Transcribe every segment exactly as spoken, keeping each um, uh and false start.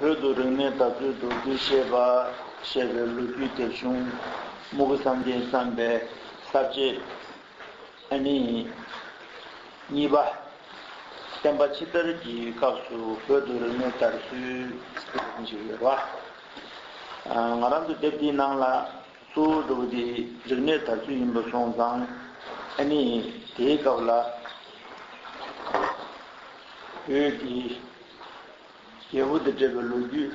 བོད་དུ་རིག་གནས་དར་ཚུལ་མདོར་བསྡུས་བཤད་པ་ཞེས་པའི་ལོ་རྒྱུས་དེབ་ཆུང་། སྨུ་གུ་བསམ་གཏན་བརྩམས་པའི་གསར་བརྗེ། ཨ་ནི། གཉིས་པ། བསྟན་པ་ཕྱི་དར་གྱི་སྐབས་སུ་བོད་དུ་རིག་གནས་དར་ཚུལ་ཞེས་པ་ཞིག་ཡོད་པ། ང་རང་ཚོ་དེབ་འདིའི་ནང་ལ་གཙོ་བོ་འདྲ་བོ་དེ་རིག་གནས་དར་ཚུལ་ཡིན་པ་སོང་ཙང་། ཨ་ནི། དེའི་སྐབས་ལ་བོད་ཀྱི་རྒྱལ་པོ་དང་འབྲེལ་བའི་ལོ་རྒྱུས་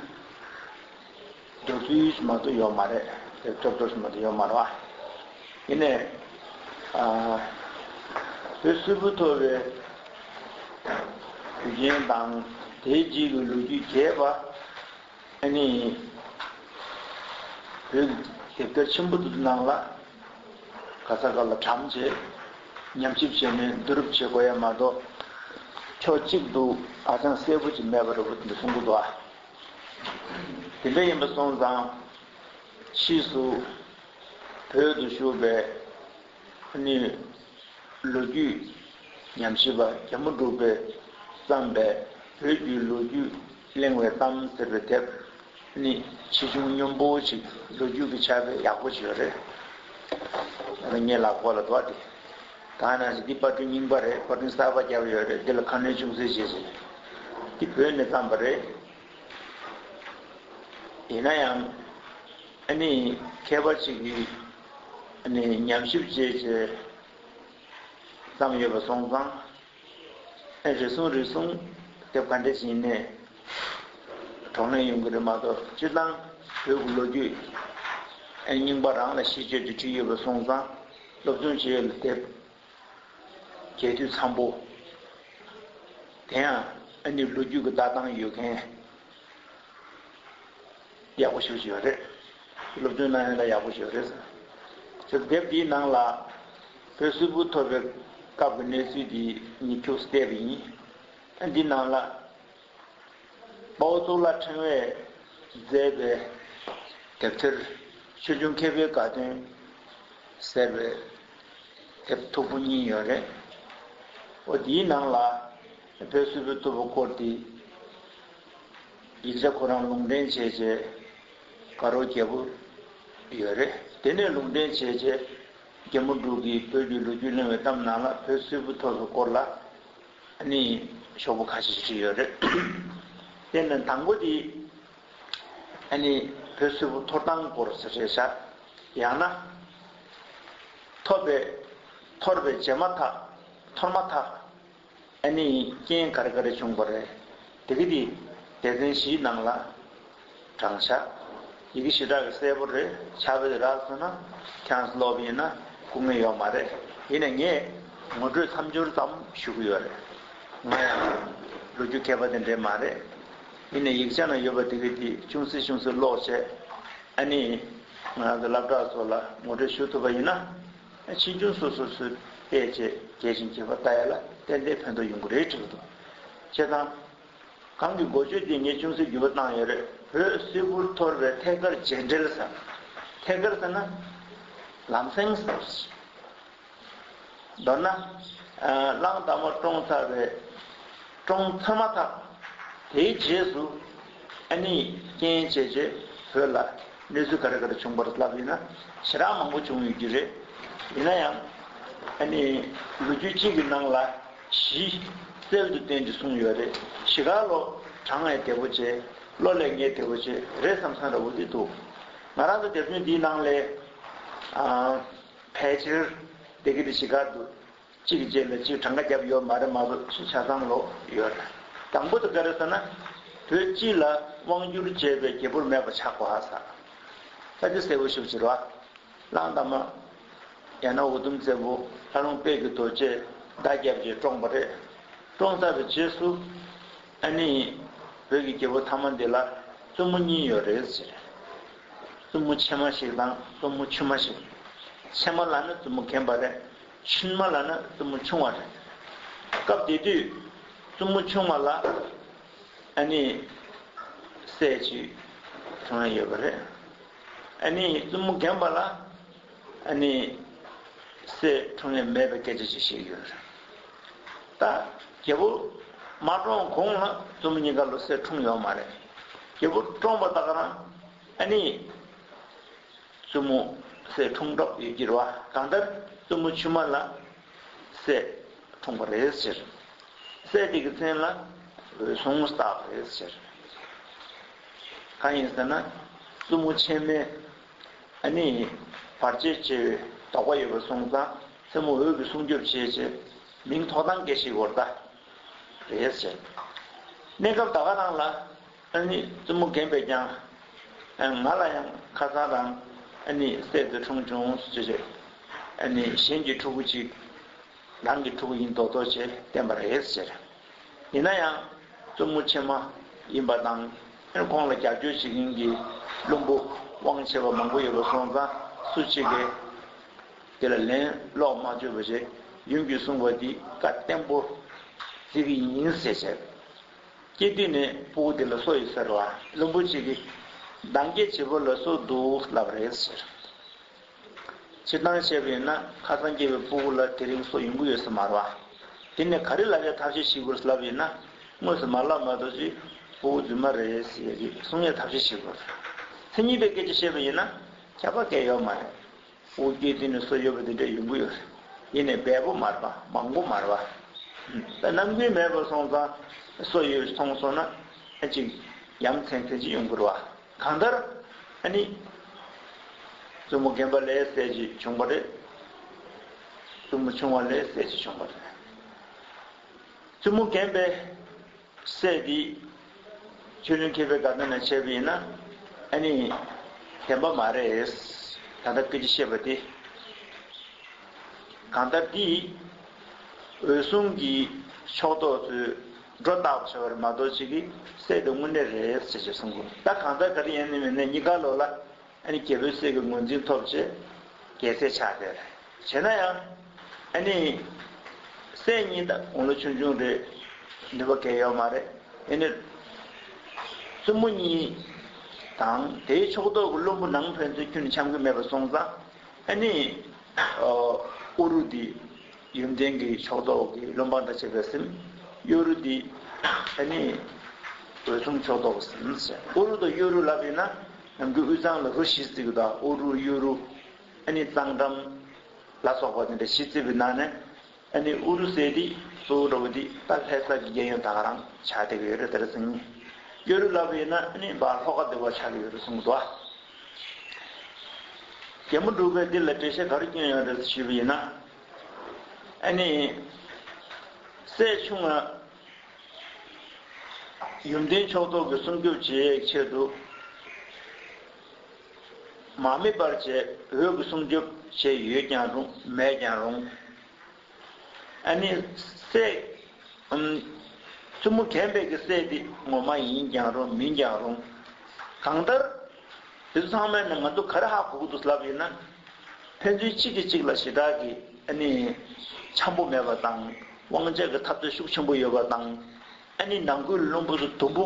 མདོར་བསྡུས་ཤིག་མ་གཏོགས་ཡོད་མ་རེད། དེབ་ཐོབ་ཐོབ་ཤིག་མ་གཏོགས་ཡོད་མ་རེད་བ། ཡིན་ནའི། ཨ། བོད་སིལ་བུར་ཐོར་བའི་དུས་རྐྱེན་དང་དེའི་རྗེས་ཀྱི་ལོ་རྒྱུས་རྒྱས་པ། ཨ་ནི། བོད་ཀྱི་དེབ་ཐེར་ཆེན་པོ་དེ་ཚོའི་ནང་ལ་ག་ས་ག་ལ་གྲམ་བྱས། ཉམས་ཞིབ་བྱས་ནས་བསྡུ་རུབ་བྱེད་དགོས་ཡ་མ་གཏོགས། ཕྱོགས་གཅིག་ཏུ་ཧ་ཅང་གསལ་པོ་ཅིག་མེད་པ་འདྲ་བོ་དེ་འདྲ་གསུང་གི་འདུག་ཨ། དེ་འདྲ་ཡིན་པ་སོང་ཙང་། ཕྱིས་སུ་བོད་དུ་བཞུགས་པའི་ཨ་ནི། ལོ་རྒྱུས་ཉམས་ཞིབ་པ་རྒྱ་མོ་འབྲུག་པས་བརྩམས་པའི་བོད་ཀྱི་ལོ་རྒྱུས་གླེང་བའི་གཏམ་ཟེར་བའི་དེབ་ནི་ཆེ་ཆུང་སྙོམས་པོ་ཅིག་ལོ་རྒྱུས་ཀྱི་ཆ་བས་ཡག་པོ་ཅིག་ཡོད་རེད། ཨ་ནི་ངའི་ལག་པ་ལ་འདུག་སྟེ། ད་ནང་བཞིན་འདི་པར་སྐྲུན་རྙིང་པ་རེད། པར་སྐྲུན་གསར་པ་བརྒྱབ་ཡོད་རེད། འདི་ལ་ཁ་སྣོན་ཅུང་ཟད་བྱས་ཤིང་། འདི་བོད་ནས་བརྩམས་པ་རེད། ཡིན་ན་ཡང་། ཨ་ནི་མཁས་པ་ཅིག་གིས་ཨ་ནི་ཉམས་ཞིབ་བྱས་བྱས་བརྩམས་ཡོད་པ་སོང་ཙང་། ཨ། རེ་ཟུང་རེ་ཟུང་དེབ་ག་འདྲ་ཞིག་ཡིན་ནའི་གྲོགས་ལེན་ཡོང་གི་རེད་མ་གཏོགས། སྤྱིར་བཏང་བོད་ཀྱི་ལོ་རྒྱུས་ཨ་རྙིང་པ་རང་ལ་གཞི་བཅོལ་ཏེ་བྲིས་ཡོད་པ་སོང་ཙང་། སློབ་སྦྱོང་བྱེད་ཡུལ་ལ་དེབ་རྒྱས་བསྡུས་འཚམ་པོ། དེ་ཡང་ཨ་ནི་ལོ་རྒྱུས་ཀྱི་ལྟ་སྟངས་ཡོད་མཁན། ཡག་པོ་ཞེ་པོ་ཅིག་ཡོད་རེད། སློབ་སྦྱོང་གནང་ཡ་ལ་ཡག་པོ་ཞེ་པོ་རེད། ཅེས་དེབ་འདིའི་ནང་ལ་བོད་སིལ་བུར་ཐོར་བའི་སྐབས་ཀྱི་གནས་ཚུལ་འདི་ཉིད་ཁྱུག་ཙམ་བལྟས་པ་ཡིན། འདི་ནང་ལ་དཔའ་བོ་གཙུག་ལག་ཕྲེང་བས་མཛད་པའི་དེབ་ཐེར་ཆོས་འབྱུང་མཁས་པའི་དགའ་སྟོན་ཟེར་བའི་དེབ་མཐུག་པོ་གཉིས་ཡོད་རེད། འོ་དེའི་ནང་ལ་བོད་སིལ་བུར་ཐོར་བའི་སྐོར་དེ་ཡིག་ཆ་ཁོ་རང་ལུང་འདྲེན་བྱས་བྱས་དགའ་རབ་རྒྱས་པོ་ཡོད་རེད། དེ་ནས་ལུང་འདྲེན་བྱས་བྱས་རྒྱ་མོ་འབྲུག་གིས་བོད་ཀྱི་ལོ་རྒྱུས་གླེང་བའི་གཏམ་ནང་ལ་བོད་སིལ་བུར་ཐོར་བའི་སྐོར་ལ་ཨ་ནི་ཤོག་བུ་ཁ་ཤས་ཤིག་བྲིས་ཡོད་རེད། དེ་ནས་དང་པོ་དེ་ཨ་ནི་བོད་སིལ་བུར་ཐོར་སྟངས་སྐོར་ཟེར་རེད་ཤག་ཡང་ན། ཐོར་བའི་ཐོར་བའི་རྗེས་མ་ཐག་ཐོར་མ་ཐག་ཨ་ནི་རྐྱེན་ག་རེ་ག་རེ་བྱུང་བ་རེད། དེ་གི་དེ་སྡེ་ཚན་བཞིའི་ནང་ལ་དྲངས་ཤག་ཡི་གེ་ཞེ་དྲག་གི་གསལ་པོ་རེད། ཕྱག་དཔེ་དེ་རག་སོང་ན་ཁྱེད་རང་ཚོ་ཀློག་པ་ཡིན་ན་སྐུ་ངལ་ཡོད་མ་རེད། ཡིན་ནའི་ངས་ངོ་སྤྲོད་མཚམས་སྦྱོར་ཙམ་ཞུ་གི་ཡོད་རེད། ང་ཡང་ལོ་རྒྱུས་མཁས་པ་དེ་འདྲས་མ་རེད། ཡིན་ནའི་ཡིག་ཆ་ནང་ཡོད་པ་དེ་གི་དེ་ཆུང་ཙེ་ཆུང་ཙེ་ཀློག་བྱས། ཨ་ནི་ང་རང་ཚོ་སློབ་གྲྭ་ཚོ་ལ་ངོ་སྤྲོད་ཞུ་ཐུབ་པ་ཡིན་ན། ཕྱིས་འབྱུང་སོ་སོ་སོས་བལྟས་བྱས་རྒྱས་ཤིང་རྒྱས་པ་ལྟ་ཡ་ལ་ཏན་ཏན་ཕན་ཐོགས་ཡོང་གི་རེད་དྲན་གྱི་འདུག་བྱས་ཙང་། གོང་གི་འགོ་བརྗོད་འདི་ངས་ཅུང་ཟད་འགྱུར་བ་བཏང་ཡོད་རེད། བོད་སིལ་བུར་ཐོར་བའི་ཐད་ཀར་རྗེས་འབྲེལ་ཟེར། ཐད་ཀར་ཟེར་ན་ལམ་སེང་ཟེར། མདོར་ན། ཨ། གླང་དར་མ་བཀྲོངས་ཚར་བའི། བཀྲོངས་ཚར་མ་ཐག་དེའི་རྗེས་སུ་ཨ་ནི་རྐྱེན་བྱས་རྗེས་བོད་ལ་གནས་ཚུལ་ག་རེ་ག་རེ་བྱུང་བ་རེད་ལབ་ཡིན་ན་ཞེ་དྲག་མང་པོ་བྱུང་ཡོད་ཀྱི་རེད། ཡིན་ན་ཡང་ཨ་ནི་ལོ་རྒྱུས་གཅིག་གི་ནང་ལ་བཞི་གསལ་དུ་བསྟན་ཏེ་གསུངས་ཡོད་རེད། བཞི་ཀ་ལོ་བགྲང་ཡས་བདེ་པོ་བྱས། ཀློག་ལས་ངེས་བདེ་པོ་བྱས་རེད་བསམ་བསམ་འདྲ་བོ་དེ་འདུག་ང་རང་ཚོ་དེབ་ཆུང་འདིའི་ནང་ལས། ཨ། ཕལ་ཆེར་སྡེ་དགེ་དེ་བཞི་ཀ་འདུག་གཅིག་གི་རྗེས་ལ་གཅིག་གྲངས་ཀ་བརྒྱབ་ཡོད་མ་རེད་མ་གཏོགས་ཆ་ཚང་ལོག་ཡོད་རེད། དང་པོ་དེ་ག་རེ་ཟེར་ན། བོད་སྤྱི་ལ་དབང་བསྒྱུར་བྱས་པའི་རྒྱལ་པོར་མེད་པ་ཆགས་དགོས་ཧ་ས། ད་དེ་གསལ་པོ་ཞེ་པོ་ཅིག་རེད་བ། གླང་དར་མ། ཡང་ན་འུ་དུམ་བཙན་པོ་ལྷ་ལུང་དཔལ་གྱི་རྡོ་རྗེས་མདའ་བརྒྱབ་རྗེས་བཀྲོངས་པ་རེད། བཀྲོངས་ཚར་བའི་རྗེས་སུ། ཨ་ནི། བོད་ཀྱི་རྒྱལ་པོ་མཐའ་མ་འདི་ལ་བཙུན་མོ་གཉིས་ཡོད་རེད་ཟེར། བཙུན་མོ་ཆེ་མ་ཞིག་དང་བཙུན་མོ་ཆུང་མ་ཞིག་ཆེ་མ་ལབ་ན་བཙུན་མོ་རྒན་པ་རེད། ཆུང་མ་ལབ་ན་བཙུན་མོ་ཆུང་བ་རེད། སྐབས་དེ་དུས་བཙུན་མོ་ཆུང་བ་ལ་ཨ་ནི་སྲས་གཅིག་འཁྲུངས་ཡ་ཡོད་པ་རེད། ཨ་ནི་བཙུན་མོ་རྒན་པ་ལ་ཨ་ནི་སྲས་འཁྲུངས་ཡ་མེད་པའི་སྐད་ཆ་ཅིག་བཤད་ཡོད་རེད། ད་རྒྱལ་པོ་མ་བཀྲོངས་གོང་ལ་བཙུན་མོ་གཉིས་ཀ་ལོ་སྲས་འཁྲུངས་ཡོད་མ་རེད། རྒྱལ་པོ་བཀྲོངས་པ་ད་ག་རང་ཨ་ནི་བཙུན་མོ་སྲས་འཁྲུངས་གྲབས་ཡོད་ཀྱི་རེད་བ། གང་ལྟར་བཙུན་མོ་ཆུང་མ་ལ་སྲས་འཁྲུངས་པ་རེད་ཟེར། སྲས་དེ་གི་མཚན་ལ་འོད་སྲུང་བཏགས་པ་རེད་ཟེར། གང་ཡིན་ཟེར་ན་བཙུན་མོ་ཆེན་མོས་ཨ་ནི་བར་ཆད་ཆེ་བའི་དོགས་པ་ཡོད་པ་སོང་ཙང་མཚན་མོ་འོད་ཀྱི་སྲུང་སྐྱོབ་བྱས་བྱས་མིང་ཐོགས་ཐང་སྐྱེ་ཤེས་དགོས་རེད་ད། རེད་ཟེར། གནས་སྐབས་ད་ག་རང་ལ་ཨ་ནི་བཙུན་མོ་རྒན་པས་ཀྱང་ང་ལ་ཡང་ཁ་སང་རང་ཨ་ནི་སྲས་དེ་འཁྲུངས་བྱུང་ཟེར་བྱས་ཨ་ནི་གཞན་གྱི་ཕྲུ་གུ་ཅིག་རང་གི་ཕྲུ་གུ་ཡིན་མདོག་མདོག་བྱས་བསྟན་པ་རེད་ཟེར། ཡིན་ན་ཡང་བཙུན་མོ་ཆེན་མ་ཡིན་པ་དང་ཁོང་ལ་རྒྱབ་སྐྱོར་བྱེད་མཁན་གྱི་བློན་པོ་དབང་ཆེ་བ་མང་པོ་ཡོད་པ་སོང་ཙང་སུ་གཅིག་གིས་དེ་ལ་ལན་ལོག་མ་བརྗོད་པ་བྱས་ཡུམ་གྱིས་གསུངས་པ་འདི་བཀའ་བརྟན་པོ་བརྩི་གི་ཡིན་ཟེར་བྱས། སྐྱེ་དུས་ནས་སྤུ་གུ་དེ་ལ་སོ་ཡོད་ཟེར་བ། བློན་པོ་གཅིག་གིས་འདང་སྐྱེས་བྱེད་པོ་ལ་སོ་འདུག་ལབ་རེད་ཟེར། སྤྱིར་བཏང་བཤད་པ་ཡིན་ན་ཁ་སང་སྐྱེས་པའི་སྤུ་གུ་ལ་དེ་རིང་སོ་ཡོང་གི་ཡོད་ས་མ་རེད་བ། དེ་ནས་ག་རེ་ལབ་ཡ་ཐབས་ཤེས་བྱེད་དགོས་ལབ་ཡིན་ན་དངོས་སུ་མ་ལབ་མ་གཏོགས་ཅིག་སྤུ་གུ་རྫུན་མ་རེད་ཟེར་ཡ་གི་གསུང་ཡ་ཐབས་ཤེས་བྱེད་དགོས། མཚན་ཉིད་པའི་སྐད་ཆ་བཤད་པ་ཡིན་ན་ཁྱད་པར་གང་ཡོད་མ་རེད། དབུགས་སྐྱེས་དུས་ནས་སོ་ཡོད་པ་དེ་འདྲ་ཡོང་གི་ཡོད་རེད། ཡིན་ནའི་འབེལ་པོ་མ་རེད་པ། མང་པོ་མ་རེད་པ། ད་རྣམ་ཀུན་མེད་པ་སོང་ཙང་སོ་ཡོད་མཐོང་སོང་ན་ཨ་ཅིག་ཡ་མཚན་དེ་ཅིག་ཡོང་གི་རེད་པ། གང་ལྟར་ཨ་ནི་བཙུན་མོ་རྒན་པ་ལས་སྲས་ཅིག་བྱུང་བ་རེད། བཙུན་མོ་ཆུང་བ་ལས་སྲས་ཅིག་བྱུང་བ་རེད། བཙུན་མོ་རྒན་པའི་སྲས་འདི་ཆོས་ལུང་མཁས་པའི་དགའ་སྟོན་ནས་བྱས་པ་ཡིན་ན་ཨ་ནི་བདེན་པ་མ་རེད། ད་ལྟ་སྐད་ཆ་བཤད་པ་དེ། གང་ལྟར་འདི་འོད་སྲུང་གི་ཕྱོགས་གཏོགས་ཚོས་སྒྲོ་བཏགས་པ་བྱས་པ་རེད་མ་གཏོགས་ཅིག་གི་སྲས་དེ་དངོས་གནས་རེད་ཟེར་ཅིག་གསུང་གི། ད་གང་ལྟར་ག་རེ་ཡིན་ནི་མིན་ནི་གཉིས་ཀ་ལོག་ལ། ཨ་ནི་རྒྱལ་པོའི་སྲས་ཀྱི་ངོས་འཛིན་ཐོབ་བྱས་རྒྱལ་སྲས་ཆགས་བསྡད་རེད། བྱས་ན་ཡང་ཨ་ནི་སྲས་གཉིས་ད་དགུང་ལོ་ཆུང་ཆུང་རེད། ནུས་པ་གང་ཡོད་མ་རེད། ཡིན་ནའི་བཙུན་མོ་གཉིས་དང་དེའི་ཕྱོགས་གཏོགས་ཀྱི་བློན་པོ་ནང་ཕན་ཚུན་ཁྱོན་ནས་འཆམ་གྱི་མེད་པ་སོང་ཙང་ཨ་ནི་ཨུ་རུ་འདི་ཡོན་ཏན་གྱི་ཕྱོགས་གཏོགས་ཀྱི་བློན་འབངས་དང་བཅས་པས་ཟིན། གཡོ་རུ་འདི་ཨ་ནི་འོད་སྲུང་ཕྱོགས་གཏོགས་ཟིན། ཨུ་རུ་དང་གཡོ་རུ་ལབ་ཡིན་ན་ནམ་རྒྱུན་དབུས་གཙང་ལ་རུ་བཞི་བརྩི་གི་འདུག་ཨུ་རུ་གཡོ་རུ་ཨ་ནི་གཙང་འགྲམ་ལ་སོགས་པ་དེ་འདྲ་བཞི་བརྩི་བའི་ནང་ནས་ཨ་ནི་ཨུ་རུ་ཟེར་དེ་གཙོ་བོ་འདྲ་བོ་དེ་ད་ལྷ་ས་གི་རྒྱལ་ཡོངས་ད་ག་རང་ཆགས་བསྡད་ཀྱི་ཡོད་རེད། དེ་རེད་ཟིན། གཡོ་རུ་ལབ་ཡིན་ན་ཨ་ནི་འབའ་ལྷོ་ཁ་སྡེ་བ་ཆགས་ཀྱི་ཡོད་རེད་གསུངས་འདུག་རྒྱལ་མོ་འབྲུག་པས་འདི་ལ་འགྲེལ་བཤད་ག་རེ་བསྐྱོན་ཡོད་རེད་ཞུས་པ་ཡིན་ན། ཨ་ནི། སྲས་ཆུང་ང་ཡོན་ཏན་ཕྱོགས་གཏོགས་ཀྱི་སྲུང་སྐྱོབ་བྱེད་ཆེད་དུ། མ་དམིགས་པར་བྱས་འོད་ཀྱི་སྲུང་སྐྱོབ་བྱས་ཡོད་ཀྱང་རུང་མེད་ཀྱང་རུང་། ཨ་ནི་སྲས། ཨམ། བཙུན་མོ་རྒན་པའི་གི་སྲས་དེ་ངོ་མ་ཡིན་ཀྱང་རུང་མིན་ཀྱང་རུང་། གང་ལྟར། དེ་ཚོ་ཚང་མའི་ནང་ང་ཚོ་ག་རེ་ཧ་གོ་གི་འདུག་ལབ་ཡིན་ན། ཕན་ཚུན་གཅིག་གིས་གཅིག་ལ་ཞེ་དྲག་གི་ཨ་ནི་འཆམ་པོ་མེད་པ་དང་དབང་ཆ་གི་འཐབ་རྩོད་ཤུགས་ཆེན་པོ་ཡོད་པ་དང་ཨ་ནི་ནང་ཁུལ་བློན་པོ་ཚོ་དུམ་བུ་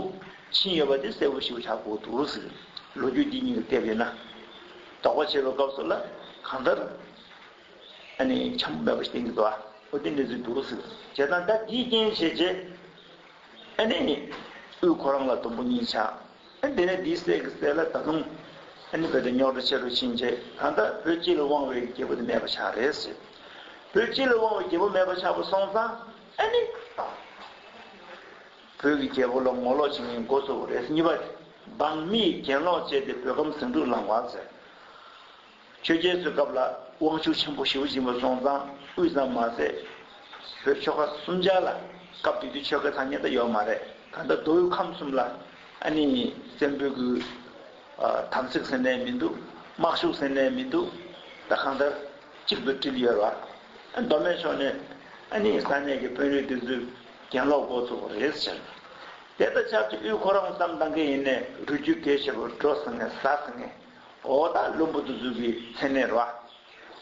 ཕྱིན་ཡོད་པ་དེ་གསལ་པོ་ཞེ་པོ་ཆགས་དགོས་འདུག་ཟེར། ལོ་རྒྱུས་འདི་གཉིས་ལ་བལྟས་པ་ཡིན་ན། དོགས་པ་བྱེད་པའི་སྐབས་སུ་ལ་གང་ལྟར་ཨ་ནི་འཆམ་པོ་མེད་པ་ཞིག་བསྟན་གྱི་འདུག་ཨ། འོ་དེ་འདྲ་ཟིག་འདུག་ཟེར། བྱས་ཙང་ད་འདིའི་རྐྱེན་བྱས་རྗེས་ཨ་ནི་དབུས་ཁོ་རང་ལ་དུམ་བུ་གཉིས་ཆགས། ཨ་ནི་དེ་ནས་འདིའི་སྲས་ཀྱི་སྲས་ལ་ད་དུང་ཨ་ནི་བོད་དུ་རྙོག་དྲ་ཆེ་རུ་ཕྱིན་རྗེས་གང་ལྟར་བོད་སྤྱི་ལ་དབང་བའི་རྒྱལ་པོ་དེ་མེད་པ་ཆགས་རེད་ཟེར། བོད་སྤྱི་ལ་དབང་བའི་རྒྱལ་པོ་མེད་པ་ཆགས་པ་སོང་ཙང་ཨ་ནི་བོད་ཀྱི་རྒྱལ་པོ་ལ་ངོ་ལོག་བྱེད་མཁན་འགོ་ཚུགས་པ་རེད། གཉིས་པ་འབངས་མིས་གྱེན་ལོག་བྱས་ཏེ་བོད་ཁམས་ཟིང་འཁྲུག་ལངས་པ་ཟེར། ཆོས་རྒྱལ་ཚོའི་སྐབས་ལ་དབང་ཤུགས་ཆེན་པོ་ཞེ་པོ་ཅིག་ཡིན་པ་སོང་ཙང་དབུས་ཙམ་མ་ཟད་བོད་ཆོལ་ཁ་སུམ་ཆ་ལ་སྐབས་དེ་དུས་ཆོལ་ཁའི་ཐ་སྙད་ད་ཡོད་མ་རེད། ད་ལྟ་མདོ་དབུས་ཁམས་གསུམ་ལ་ཨ་ནི་བཙན་པོའི་གི་དམ་ཚིག་ཟེར་ནའི་མི་འདུག་དམག་ཤུགས་ཟེར་ནའི་མི་འདུག་ད་གང་ལྟར་གཅིག་ཏུ་དྲིལ་ཡོད་རེད་བ། མདོ་སྨད་ཕྱོགས་ནས་ཨ་ནི་ས་གནས་ཀྱི་དཔོན་རིགས་དེ་ཚོས་གྱེན་ལོག་འགོ་ཚུགས་པ་རེད་ཟེར། དེ་ལྟ་ཆབས་ཅིག་དབུས་ཁོ་རང་བསམ་བཏང་གི་ཡིན་ནའི་རུས་རྒྱུད་གལ་ཆེ་བོ་འགྲོ་ཟེར་ནའི་ཟ་ཟེར་ནའི། འོ་ད་བློན་པོ་དེ་ཚོ་གི་མཚན་གནས་རེད་བ།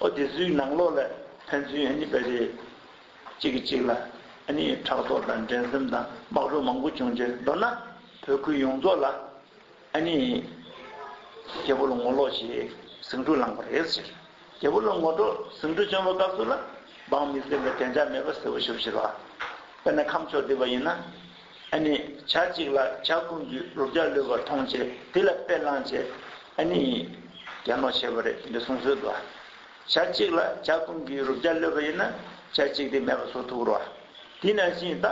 འོ་དེ་ཚོའི་ནང་ལོགས་ལ་ཕན་ཚུན་ཨ་ནི་བལ་རེ་གཅིག་གིས་གཅིག་ལ་ཨ་ནི་ཕྲག་དོག་དང་འགྲན་སེམས་དང་དམག་འཁྲུག་མང་པོ་བྱུང་རྗེས་མདོར་ན་བོད་ཁུལ་ཡོངས་རྫོགས་ལ་ཨ་ནི་རྒྱལ་པོ་ལ་ངོ་ལོག་བྱས་ཟིང་འཁྲུག་ལངས་པ་རེད་ཟེར། རྒྱལ་པོ་ལ་ངོ་སྤྲོད་ཟིང་འཁྲུག་བྱུང་བའི་སྐབས་སུ་ལ་འབངས་མི་སེར་ལ་བདེ་འཇགས་མེད་པ་གསལ་པོ་ཞེ་པོ་ཞིག་རེད་བ། དཔེར་ན་ཁམས་ཕྱོགས་བསྡུས་པ་ཡིན་ན། ཨ་ནི་བྱ་གཅིག་ལ་བྱ་ཀུན་གྱི་རོ་བརྒྱ་ལུས་པ་མཐོང་བྱས་དེ་ལ་དཔེ་བླངས་བྱས་ཨ་ནི་གྱ་ནོམ་བྱས་པ་རེད། དེ་འདྲ་གསུངས་སྲོལ་འདུག་བྱ་གཅིག་ལ་བྱ་ཀུན་གྱི་རོ་བརྒྱ་ལུས་པ་ཡིན་ན་བྱ་གཅིག་དེ་མེད་པ་བཟོ་ཐུབ་རོགས། དེ་ནང་བཞིན་ད་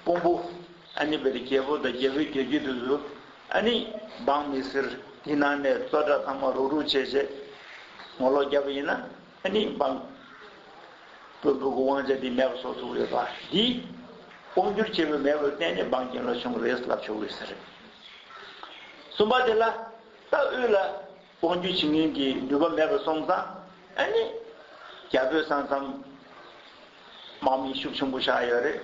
དཔོན་པོ་ཨ་ནི་བེ་རི་རྒྱལ་པོ་དང་རྒྱལ་པོའི་རྒྱལ་རྒྱུད་དེ་ཚོ་ཨ་ནི་འབངས་མི་སེར་དེ་ནང་ནས་གཙོ་གྲས་ཚང་མ་རུག་རུག་བྱས་བྱས་ངོ་ལོག་བརྒྱབ་པ་ཡིན་ན་ཨ་ནི་འབངས་དཔོན་པོ་གི་དབང་ཆ་དེ་མེད་པ་བཟོ་ཐུབ་ཡོད་པ་འདི་དབང་སྒྱུར་བྱེད་པའི་མེད་པར་བརྟེན་ནས་འབངས་གྱེན་ལོག་བྱུང་བ་རེད་ལབ་ཆོག་གི་ཟེར། གསུམ་པ་དེ་ལ་ད་དབུས་ལ་དབང་སྒྱུར་བྱེད་མཁན་གྱི་ནུས་པ་མེད་པ་སོང་ཙང་ཨ་ནི་རྒྱ་བོད་ས་མཚམས་དམག་མི་ཤུགས་ཆེན་པོ་བཞག་ཡོད་རེད།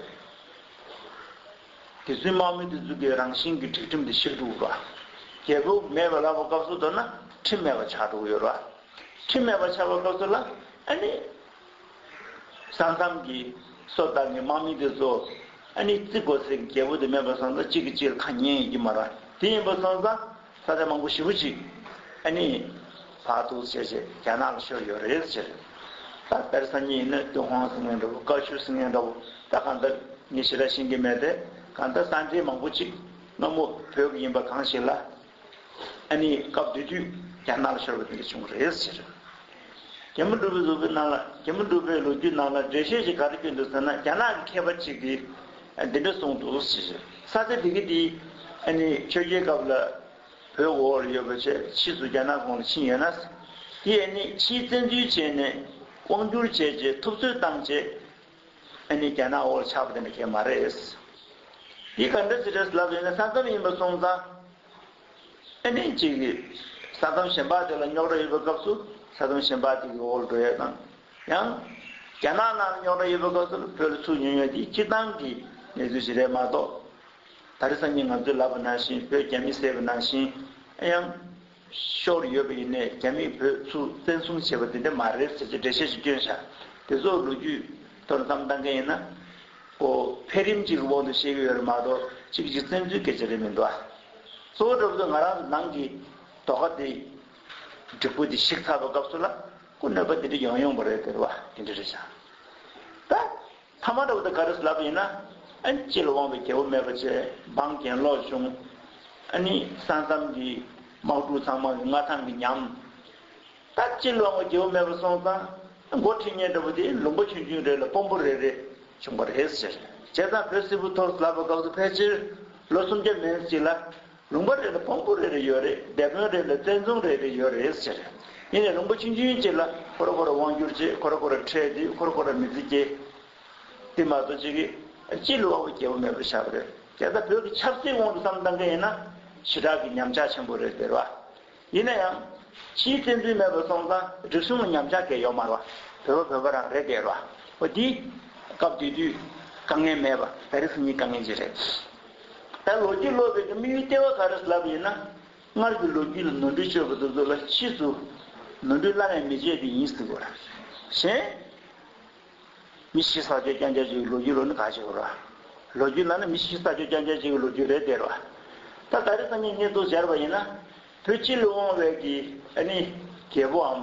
དེ་ཚོའི་དམག་མི་དེ་ཚོ་གི་རང་བཞིན་གྱི་སྒྲིག་ཁྲིམས་དེ་ཞིག་འདུག་ར། རྒྱལ་པོ་མེད་པ་ལབ་པ་སྐབས་སུ་མདོར་ན་ཁྲིམས་མེད་པ་ཆགས་འགྲོ་གི་ཡོད་ར། ཁྲིམས་མེད་པ་ཆགས་པ་སྐབས་སུ་ལ་ཨ་ནི། ས་མཚམས་ཀྱི་སོ་ཐར་གྱི་དམག་མི་དེ་ཚོ་ཨ་ནི་བརྩི་དགོས་ཟེར་གྱི་རྒྱལ་པོ་དེ་མེད་པ་སོང་ཙང་གཅིག་གིས་གཅིག་ལ་ཁ་ཉན་ཡོང་གི་མ་རེད། དེ་ཡིན་པ་སོང་ཙང་ས་ཆ་མང་པོ་ཞེ་པོ་ཅིག་ཨ་ནི་ཕར་འདུག་བྱས་བྱས་རྒྱ་ནག་ལ་ཤོར་ཡོད་རེད་ཟེར། ད་དཔེར་སང་ཉིན་ཡིན་ན་ཏུན་ཧོང་ཟེར་མཁན་འདྲ་པོ་ཀའོ་ཆུ་ཟེར་མཁན་འདྲ་པོ་ད་གང་ལྟར་ངས་ཞེ་དྲག་ཤེས་ཀྱི་མེད་དེ། གང་ལྟར་ས་འབྲེལ་མང་པོ་ཅིག་སྔ་མོ་བོད་ཀྱི་ཡིན་པ་གང་ཞིག་ལ། ཨ་ནི་སྐབས་དེ་དུས་རྒྱ་ནག་ལ་ཤོར་བ་དེ་འདྲ་བྱུང་བ་རེད་ཟེར། རྒྱལ་མོ་འབྲུག་པའི་ལོ་རྒྱུས་ནང་ལ་རྒྱལ་མོ་འབྲུག་པའི་ལོ་རྒྱུས་ནང་ལ་འགྲེལ་བཤད་ཅིག་ག་རེ་བསྐྱོན་འདུག་ཟེར་ན་རྒྱ་ནག་གི་མཁས་པ་ཅིག་གིས་འདི་འདྲ་གསུངས་འདུག་ཟེར། ས་ཆ་དེ་གི་དེ་ཨ་ནི་ཆོས་རྒྱལ་སྐབས་ལ་བོད་འོག་ལ་ཡོད་པ་བྱས་ཕྱིས་སུ་རྒྱ་ནག་གོང་ལ་ཕྱིན་ཡོད་ན། དེ་ཨ་ནི་ཕྱིས་བཙན་འཛུལ་བྱས་ནས་དབང་བསྒྱུར་བྱས་རྗེས་ཐུབ་ཚོད་བཏང་རྗེས། ཨ་ནི་རྒྱ་ནག་འོག་ལ་ཆགས་པ་དེ་འདྲ་གང་ཡང་མ་རེད། འདི་ག་འདྲ་ཞིག་རེད་ལབ་ཡོད་ན་ས་མཚམས་ཡིན་པ་སོང་ཙང་། ཨ་ནི་གཅིག་གིས་ས་མཚམས་གཞན་པ་དེ་ལ་རྙོག་དྲ་ཡོད་པའི་སྐབས་སུ་ས་མཚམས་གཞན་པ་དེ་གི་འོག་ལ་འགྲོ་ཡས་དང་། ཡང་རྒྱ་ནག་ནང་ལ་རྙོག་དྲ་ཡོད་པའི་སྐབས་སུ་བོད་ལ་ཚུར་ཉོ་ཡས་དེ་སྤྱིར་བཏང་གི་གནས་ཚུལ་ཞིག་རེད་མ་གཏོགས། ད་རེས་སང་ཉིན་ང་ཚོས་ལབ་པ་ནང་བཞིན་བོད་རྒྱ་མི་བསད་པ་ནང་བཞིན་ཡང་ཤོར་ཡོད་པ་ཡིན་ནའི་རྒྱ་མིས་བོད་ཚུར་བཙན་བཟུང་བྱས་པ་དེ་འདྲ་མ་རེད་ཟེར་གྱི་འགྲེལ་བཤད་ཅིག་བསྐྱོན་བཞག་དེ་ཚོ་ལོ་རྒྱུས་ཐོག་ནས་བསམ་བཏང་མཁན་ཡིན་ན་ཁོ་འཕེལ་རིམ་ཅིག་གི་དབང་དུ་བཤད་ཀྱི་ཡོད་རེད་མ་གཏོགས་གཅིག་གཅིག་བཙན་འཛུལ་སྐད་ཆ་རེད་མི་འདུག་ཨ། གཙོ་བོ་འདྲ་པོ་ཚོ་ང་རང་ཚོ་ནང་གི་དོགས་པ་དེ་འགྲིག་པོ་དེ་ཞིག་ཚར་བའི་སྐབས་སུ་ལ་ཁོ་གནོད་པ་དེ་འདྲ་ཡོང་ཡོང་བ་རེད་དེ་རེད་བ་དེ་འདྲ་རེད་བཞག་ད། ཐ་མ་འདྲ་བོ་དེ་ག་རེ་ལབ་ཡིན་ན། ཨ་ནི་སྤྱི་ལ་དབང་བའི་རྒྱལ་པོ་མེད་པ་བྱས་འབངས་གྱེན་ལོག་བྱུང་། ཨ་ནི་ས་མཚམས་ཀྱི་དམག་འཁྲུག་ཚང་མ་གི་མངའ་ཐང་གི་ཉམས། ད་སྤྱི་ལ་དབང་བའི་རྒྱལ་པོ་མེད་པ་སོང་ཙང་འགོ་ཁྲིད་མཁན་འདྲ་བོ་དེ་ལུང་པ་ཆུང་ཆུང་རེ་ལ་དཔོན་པོ་རེ་རེ་བྱུང་བ་རེད་ཟེར། བྱས་ཙང་བོད་སིལ་བུ་ཐོར་ལབ་པ་སྐབས་སུ་ཕལ་ཆེར་ལོ་སུམ་བརྒྱ་མན་ཙམ་ཅིག་ལ། ལུང་པ་རེ་ལ་དཔོན་པོ་རེ་རེ་ཡོད་རེད། སྡེ་དཔོན་རེ་ལ་བཙན་བཟུང་རེ་རེ་ཡོད་རེད་ཟེར། ཡིན་ནའི་ལུང་པ་ཆུང་ཆུང་ཅིག་ལ་ཁོ་ར་ཁོ་ར་དབང་བསྒྱུར་བྱེད། ཁོ་ར་ཁོ་ར་ཁྲལ་སྡུད། ཁོ་ར་ཁོ་ར་མི་ཚེ་སྐྱེལ། དེ་མ་གཏོགས་ཅིག་གིས་སྤྱི་ལ་དབང་བའི་རྒྱལ་པོ་མེད་པ་ཆགས་པ་རེད། དེ་ལྟར་བོད་ཀྱི་ཆབ་སྲིད་དབང་དུ་བསམ་བཏང་མཁན་ཡིན་ན་ཞེ་དྲག་གི་ཉམས་ཆག་ཆེན་པོ་རེད་ཟེར་བ། ཡིན་ན་ཡང་། ཕྱིའི་བཙན་འཛུལ་མེད་པ་སོང་ཙང་རིག་གཞུང་ལ་ཉམས་ཆག་གང་ཡང་ཡོད་མ་རེད་བ། བོད་པ་བོད་པ་རང་རེད་ཟེར་བ། འོ་འདི། སྐབས་དེ་དུས་དཀའ་ངལ་མེད་པ་ད་རེས་སང་ཉིན་དཀའ་ངལ་ཅིག་རེད། ད་ལོ་རྒྱུས་ཀློག་པའི་དམིགས་ཡུལ་ལྟེ་བ་ག་རེ་ལབ་ཡིན་ན། སྔར་གྱི་ལོ་རྒྱུས་ལ་ནོར་འཁྲུལ་བྱས་པ་དེ་ཚོ་ལ་ཕྱིས་སུ་ནོར་འཁྲུལ་སླར་ཡང་མི་བྱེད་པ་ཡིན་ཟེར་དགོས་ར། གཞན། མི་ཤི་ས་ཆ་རྐྱང་རྐྱང་ཅིག་ལོ་རྒྱུས་ལོ་ནི་ག་ཞིག་ར། ལོ་རྒྱུས་ནང་ན་མི་ཤི་ས་ཆ་རྐྱང་རྐྱང་ཅིག་ལོ་རྒྱུས་རེད་དེ་ར། ད་ད་རེས་སང་ཉིན་བརྙན་ཐུང་སྦྱར་བ་ཡིན་ན། བོད་སྤྱི་ལ་དབང་བའི་གི་ཨ་ནི་རྒྱལ་པོའམ།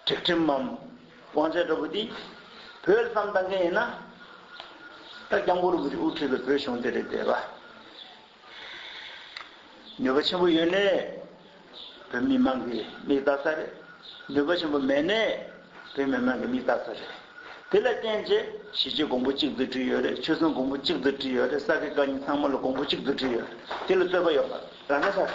སྒྲིག་ཁྲིམས་མམ། དབང་ཆ་འདྲ་པོ་འདི། བོད་ལ་བསམ་བཏང་མཁན་ཡིན་ན། ད་སྐྱབས་མགོན་རིན་པོ་ཆེ་དབུ་ཁྲིད་པའི་བོད་གཞུང་དེ་རེད་དེ་ར། ནུས་པ་ཆེན་པོ་ཡོད་ནས། བོད་མི་མང་གི་མིག་ལྟ་ས་རེད། ནུས་པ་ཆེན་པོ་མེད་ནས། བོད་མི་མང་གི་མིག་ལྟ་ས་རེད། དེ་ལ་བརྟེན་བྱས་གཞིས་བྱེས་གོང་བུ་གཅིག་ཏུ་བསྒྲིལ་ཡོད་རེད། ཆོལ་གསུམ་གོང་བུ་གཅིག་ཏུ་བསྒྲིལ་ཡོད་རེད། ས་དགེ་བཀའ་རྙིང་ཚང་མ་ལ་གོང་བུ་གཅིག་ཏུ་བསྒྲིལ་ཡོད་རེད། དེ་ལ་རྩོད་པ་ཡོད་མ་རེད། རང་ས་རེད།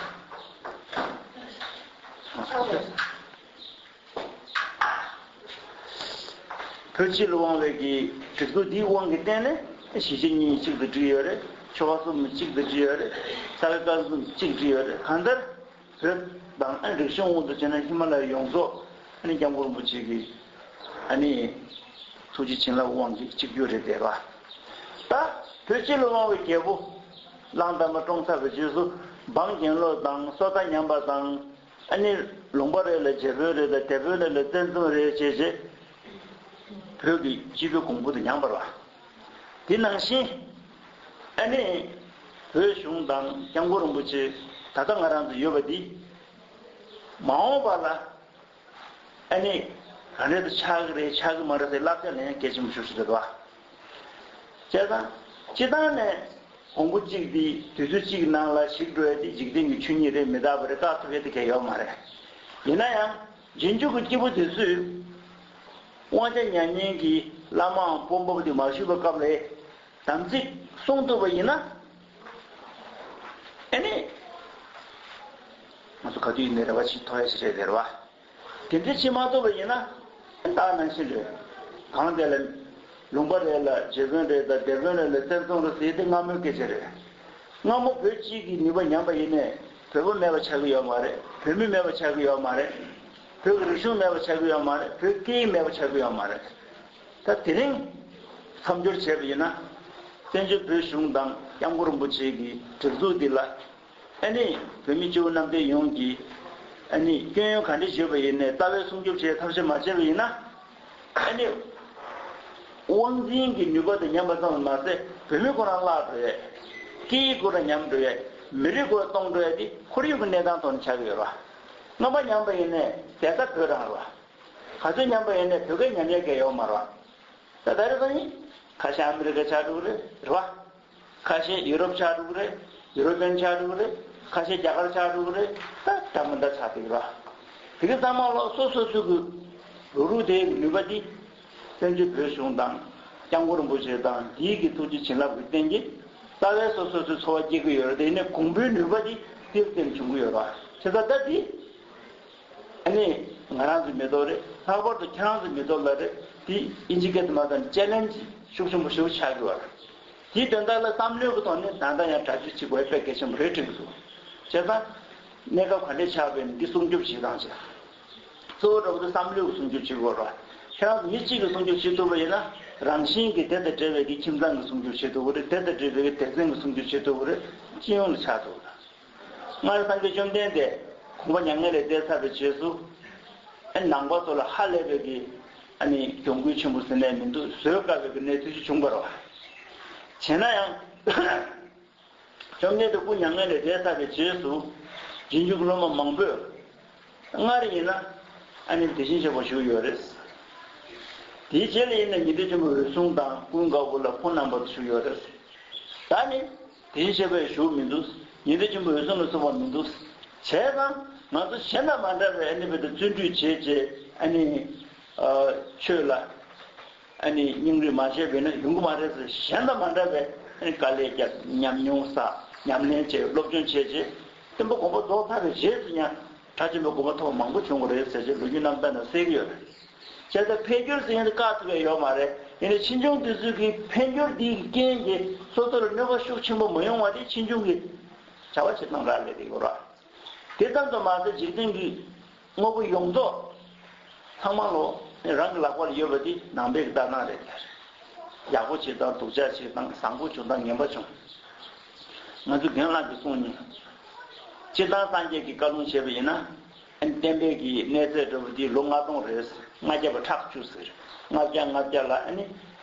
བོད་སྤྱི་ལ་དབང་བའི་གི་སྒྲིག་འཛུགས་འདིའི་དབང་གི་སྟེང་ནས་གཞིས་བྱེས་གཉིས་གཅིག་ཏུ་བསྒྲིལ་ཡོད་རེད། ཆོལ་ཁ་གསུམ་གཅིག་ཏུ་བསྒྲིལ་ཡོད་རེད། ས་དགེ་བཀའ་གསུམ་གཅིག་བསྒྲིལ་ཡོད་རེད། གང་ལྟར་བོད་དང་ཨ་རིག་གཞུང་དབང་དུ་བྱས་ན་ཧི་མ་ལ་ཡ་ཡོངས་རྫོགས་ཨ་ནི་སྐྱབས་མགོན་རིན་པོ་ཆེ་གི་ཨ་ནི་ཐུགས་རྗེ་བྱིན་རླབས་དབང་གིས་གཅིག་གྱུར་རེད་བསྡད་པ། ད་བོད་སྤྱི་ལ་དབང་བའི་རྒྱལ་པོ་གླང་དར་མ་བཀྲོངས་ཚར་བའི་རྗེས་སུ་འབངས་གྱེན་ལོག་དང་སོ་ལྟ་ཉམས་པ་དང་། ཨ་ནི་ལུང་པ་རེ་ལ་རྒྱ་བོད་རེ་ལ་སྡེ་དཔོན་རེ་ལ་བཙན་བཟུང་རེ་བྱས་རྗེས་བོད་ཀྱི་སྤྱི་པའི་གོང་བུ་དེ་ཉམས་པ་རེད་བ། དེ་ནང་བཞིན་ཨ་ནི་བོད་གཞུང་དང་སྐྱབས་མགོན་རིན་པོ་ཆེ་ད་ལྟ་ང་རང་ཚོ་ཡོད་པ་འདི་མ་འོངས་པ་ལ་ཨ་ནི་རང་རེ་ཚོ་ཆགས་ཀྱི་རེད་ཆགས་ཀྱི་མ་རེད་ཟེར་བསླབ་བྱ་ལེན་ཡ་གལ་ཆེན་པོ་ཞིག་རེད་བ། བྱས་ཙང་སྤྱི་བཏང་ནས། གོང་བུ་གཅིག་དེ་དུས་ཚོད་གཅིག་ནང་ལ་ཞིག་འགྲོ་ཡ་དེ་འཇིག་རྟེན་གྱི་ཆོས་ཉིད་རེད། མི་རྟག་པ་རེད། བཀག་ཐུབ་ཡ་དེ་གལ་ཡོད་མ་རེད། ཡིན་ན་ཡང་རྗེས་འཇུག་གི་སྐྱེས་བུ་དེ་ཚོས་དབང་ཆ་མྱ་ངན་གྱི་བླ་མའམ་དཔོན་པོ་དེ་མ་བཞུགས་པའི་སྐབས་ལ་དམ་ཚིག་སྲུང་ཐུབ་པ་ཡིན་ན། ཨ་ནི། ང་ཚོ་ག་དུས་ཡིན་ནའི་རེ་བ་ཆེ་མཐོ་ཡ་ཞིག་རེད་རེད་བ། དེ་འདྲ་བྱེད་མ་ཐུབ་པ་ཡིན་ན། ད་ནང་བཞིན་རེད། གང་དེ་ལ། ལུང་པ་རེ་ལ་རྗེ་དཔོན་རེ་དང་སྡེ་དཔོན་རེ་ལ་བཙན་བཟུང་རེ་ཟེར་དེ་སྔ་མོའི་སྐད་ཆ་རེད། སྔ་མོ་བོད་སྤྱི་གི་ནུས་པ་ཉམས་པ་ཡིན་ནའི་བོད་པ་མེད་པ་ཆགས་ཀྱི་ཡོད་མ་རེད། བོད་མི་མེད་པ་ཆགས་ཀྱི་ཡོད་མ་རེད། བོད་ཀྱི་རིག་གཞུང་མེད་པ་ཆགས་ཀྱི་ཡོད་མ་རེད། བོད་སྐད་ཡིག་མེད་པ་ཆགས་ཀྱི་ཡོད་མ་རེད། ད་དེ་རིང་མཚམས་སྦྱོར་བྱས་པ་ཡིན་ན། བཙན་བྱོལ་བོད་གཞུང་དང་སྐྱབས་མགོན་རིན་པོ་ཆེ་གི་སྒྲིག་འཛུགས་འདི་ལ། ཨ་ནི་བོད་མི་སྤྱི་བོ་གནམ་བསྟན་ཡོངས་ཀྱིས་ཨ་ནི་སྐྱོན་ཡོན་ག་འདྲ་བརྗོད་པ་ཡིན་ནའི་རྩ་བའི་སྲུང་སྐྱོབ་བྱེད་ཐབས་ཤེས་མ་བྱས་པ་ཡིན་ན། ཨ་ནི་དབང་འཛིན་གྱི་ནུས་པ་དེ་ཉམས་པ་ཙམ་མ་ཟད་བོད་མི་ཁོ་རང་བརླག་འགྲོ་ཡས། སྐད་ཡིག་ཁོ་རང་ཉམས་འགྲོ་ཡས། མི་རིགས་ཁོ་རང་སྟོངས་འགྲོ་ཡས་དེ་ཁོར་ཡུག་གི་གནས་སྟངས་ཐོག་ནས་ཆགས་ཀྱི་ཡོད་རེད་བ། རྔམ་པ་ཉམས་པ་ཡིན་ནའི་བསྡད་ས་བོད་རང་རེད་བ། ག་ཚོད་ཉམས་པ་ཡིན་ནའི་བོད་སྐད་ཉམས་ཡས་གལ་ཡོད་མ་རེད་བ། ད་ད་རེས་ཙམ་ཡིན། ཁ་ཤས་ཨ་མི་རི་ཀ་ཆགས་འགྲོ་གི་རེད་རེད་བ། ཁ་ཤས་ཡུ་རོབ་ཆགས་འགྲོ་གི་རེད། ཡུ་རོ་པན་ཆགས་འགྲོ་གི་རེད། ཁ་ཤས་རྒྱ་གར་ཆགས་འགྲོ་གི་རེད། ད་ད་མི་འདྲ་ཆགས་འདུག་ར། དེ་གི་ཚང་མ་ལོག་སོ་སོ་སོ་གི་རུ་རུ་དེའི་ནུས་པ་འདི། བཙན་བྱོལ་བོད་གཞུང་དང་སྐྱབས་མགོན་རིན་པོ་ཆེ་དང་འདིའི་གི་ཐུགས་རྗེ་བྱིན་རླབས་ཀྱི་རྟེན་གྱིས་རྩ་བའི་སོ་སོ་སོའི་འཚོ་བ་སྐྱེལ་གི་ཡོད་རེད། དེ་ནས་གོང་བུའི་ནུས་པ་འདི་ཏིལ་ཏིལ་འབྱུང་གི་ཡོད་ར། བྱས་ཙང་ད་འདི། ཨ་ནི་ང་རང་ཚོའི་མི་ཐོག་རེད། ལྷག་པར་དུ་ཁྱེད་རང་ཚོའི་མི་ཐོག་ལ་རེད། དེ་ཨིན་ཇི་སྐད་དུ་མ་ཚད་ཅེ་ལེན་ཇི་ཤུགས་ཆེན་པོ་ཞིག་ཆགས་ཀྱི་བ། དེའི་དོན་དག་ལ་བསམ་བློའི་གི་ཐོག་ནས་ད་ལྟ་ཡང་གྲ་སྒྲིག་བྱེད་དགོས་དཔེ་གལ་ཆེན་པོ་རེད་དྲན་གྱི་འདུག་བྱས་ཙང་གནས་སྐབས་ག་འདྲས་ཆགས་པའི་འདི་སྲུང་སྐྱོབ་བྱེད་སྟངས་བྱས། གཙོ་བོ་འདྲ་པོ་དེ་བསམ་བློའི་གི་སྲུང་སྐྱོབ་བྱེད་དགོས་ར། ཁྱེད་རང་ཚོ་མི་གཅིག་གི་སྲུང་སྐྱོབ་བྱེད་ཐུབ་པ་ཡིན་ན། རང་བཞིན་གྱིས་དེ་དང་འབྲེལ་བའི་གི་ཁྱིམ་ཚང་གི་སྲུང་སྐྱོབ་བྱེད་ཐུབ་ཀྱི་རེད། དེ་དང་འབྲེལ་བའི་གི་སྡེ་ཚན་གྱི་སྲུང་སྐྱོབ་བྱེད་ཐུབ་ཀྱི་རེད། སྤྱི་ཡོངས་ལ་ཆགས་ཐུབ་ཀྱི་རེད། སྔར་སངས་རྒྱས་བཅོམ་ལྡན་འདས་གོང་མ་མྱ་ངན་ལས་འདས་ཚར་བའི་རྗེས་སུ། ཨ་ནི་ནང་པ་ཚོ་ལ་ཧ་ལས་པའི་གི་ཨ་ནི་གྱོང་གུད་ཆེན་པོ་ཟེར་ནས་མི་འདུག་བཟོད་དཀའ་བའི་གི་གནས་ཚུལ་ཞིག་བྱུང་བ་རེད་བ། བྱས་ན་ཡང་། བཅོམ་ལྡན་འདས་སྐུ་མྱ་ངན་ལས་འདས་ཚར་བའི་རྗེས་སུ། རྗེས་འཇུག་སློབ་མ་མང་པོས། སྔར་ཡིན་ན། ཨ་ནི་དེ་བཞིན་གཤེགས་པ་བཞུགས་ཡོད་རེད། དེའི་རྗེས་ལ་ཡིན་ན་ཉི་ཟླ་ཆེན་པོ་འོད་སྲུང་དང་ཀུན་དགའ་བོ་ལ་ཁོང་རྣམ་པ་ཚོ་བཞུགས་ཡོད་རེད། ད་ནི། དེ་བཞིན་གཤེགས་པ་བཞུགས་མི་འདུག་ཉི་ཟླ་ཆེན་པོ་འོད་སྲུང་ལ་སོགས་པ་མི་འདུག་བྱས་ཙང་ང་ཚོ་གཞན་དང་མ་འདྲ་བའི་ཨ་ནི་བོད་དུ་བརྩོན་འགྲུས་བྱས་རྗེས་ཨ་ནི། ཆོས་ལ། ཨ་ནི་སྙིང་རུས་མ་བྱས་པས་ན་ཡོང་གི་མ་རེད་ཟེར། གཞན་དང་མ་འདྲ་བའི་ཨ་ནི་དཀའ་ལས་བརྒྱབ། ཉམས་མྱོང་བསགས། ཉམས་ལེན་བྱས། སློབ་སྦྱོང་བྱས་རྗེས་བསྟན་པ་གོང་འཕེལ་རྫོགས་ཚར་བའི་རྗེས་སུ་ཡང་གྲགས་ཆེན་པོའི་དགོངས་པ་མཐོ་བ་མང་པོ་བྱུང་བ་རེད་ཟེར་རྗེས་ལོ་རྒྱུས་རྣམ་ཐར་ནང་གསལ་གྱི་ཡོད་རེད། བྱས་ཙང་འཕེལ་འགྱུར་ཟེར་མཁན་དེ་བཀག་ཐུབ་ཡ་ཡོད་མ་རེད། ཡིན་ནའི་ཕྱིས་འབྱུང་དེ་ཚོས་ཀྱི་འཕེལ་འགྱུར་འདིའི་རྐྱེན་གྱིས་སོ་སོ་ལ་གནོད་པ་ཤུགས་ཆེན་པོ་མ་ཡོང་བ་དེ་ཕྱིས་འབྱུང་གི་བྱ་བ་བྱེད་སྟངས་རག་ལས་རེད་ཡོད་ར། དེ་ཙམ་དུ་མ་ཟད་འཇིག་རྟེན་གྱི་དངོས་པོ་ཡོངས་རྫོགས་ཚང་མ་ལོ་རང་གི་ལག་པ་ལ་ཡོད་པ་དེ་ནང་པའི་ལྟར་སྣང་རེད། ཡག་པོ་བྱེད་སྟངས། སྡུག་ཅག་བྱེད་སྟངས། བཟང་པོ་བྱུང་སྟངས། ངན་པ་བྱུང་། ང་ཚོ་རྒན་ལགས་ཀྱིས་གསུངས་མྱོང་། སྤྱིར་བཏང་སངས་རྒྱས་ཀྱིས་བཀའ་ལུང་བྱས་པ་ཡིན་ན། ཨ་ནི་བསྟན་པའི་གི་གནས་ཚད་འདྲ་པོ་དེ་ལོ་ལྔ་སྟོང་རེད། ལྔ་བརྒྱ་པ་ཁྲག་བཅུ་ཟེར། ལྔ་བརྒྱ་ལྔ་བརྒྱ་ལ་ཨ་ནི།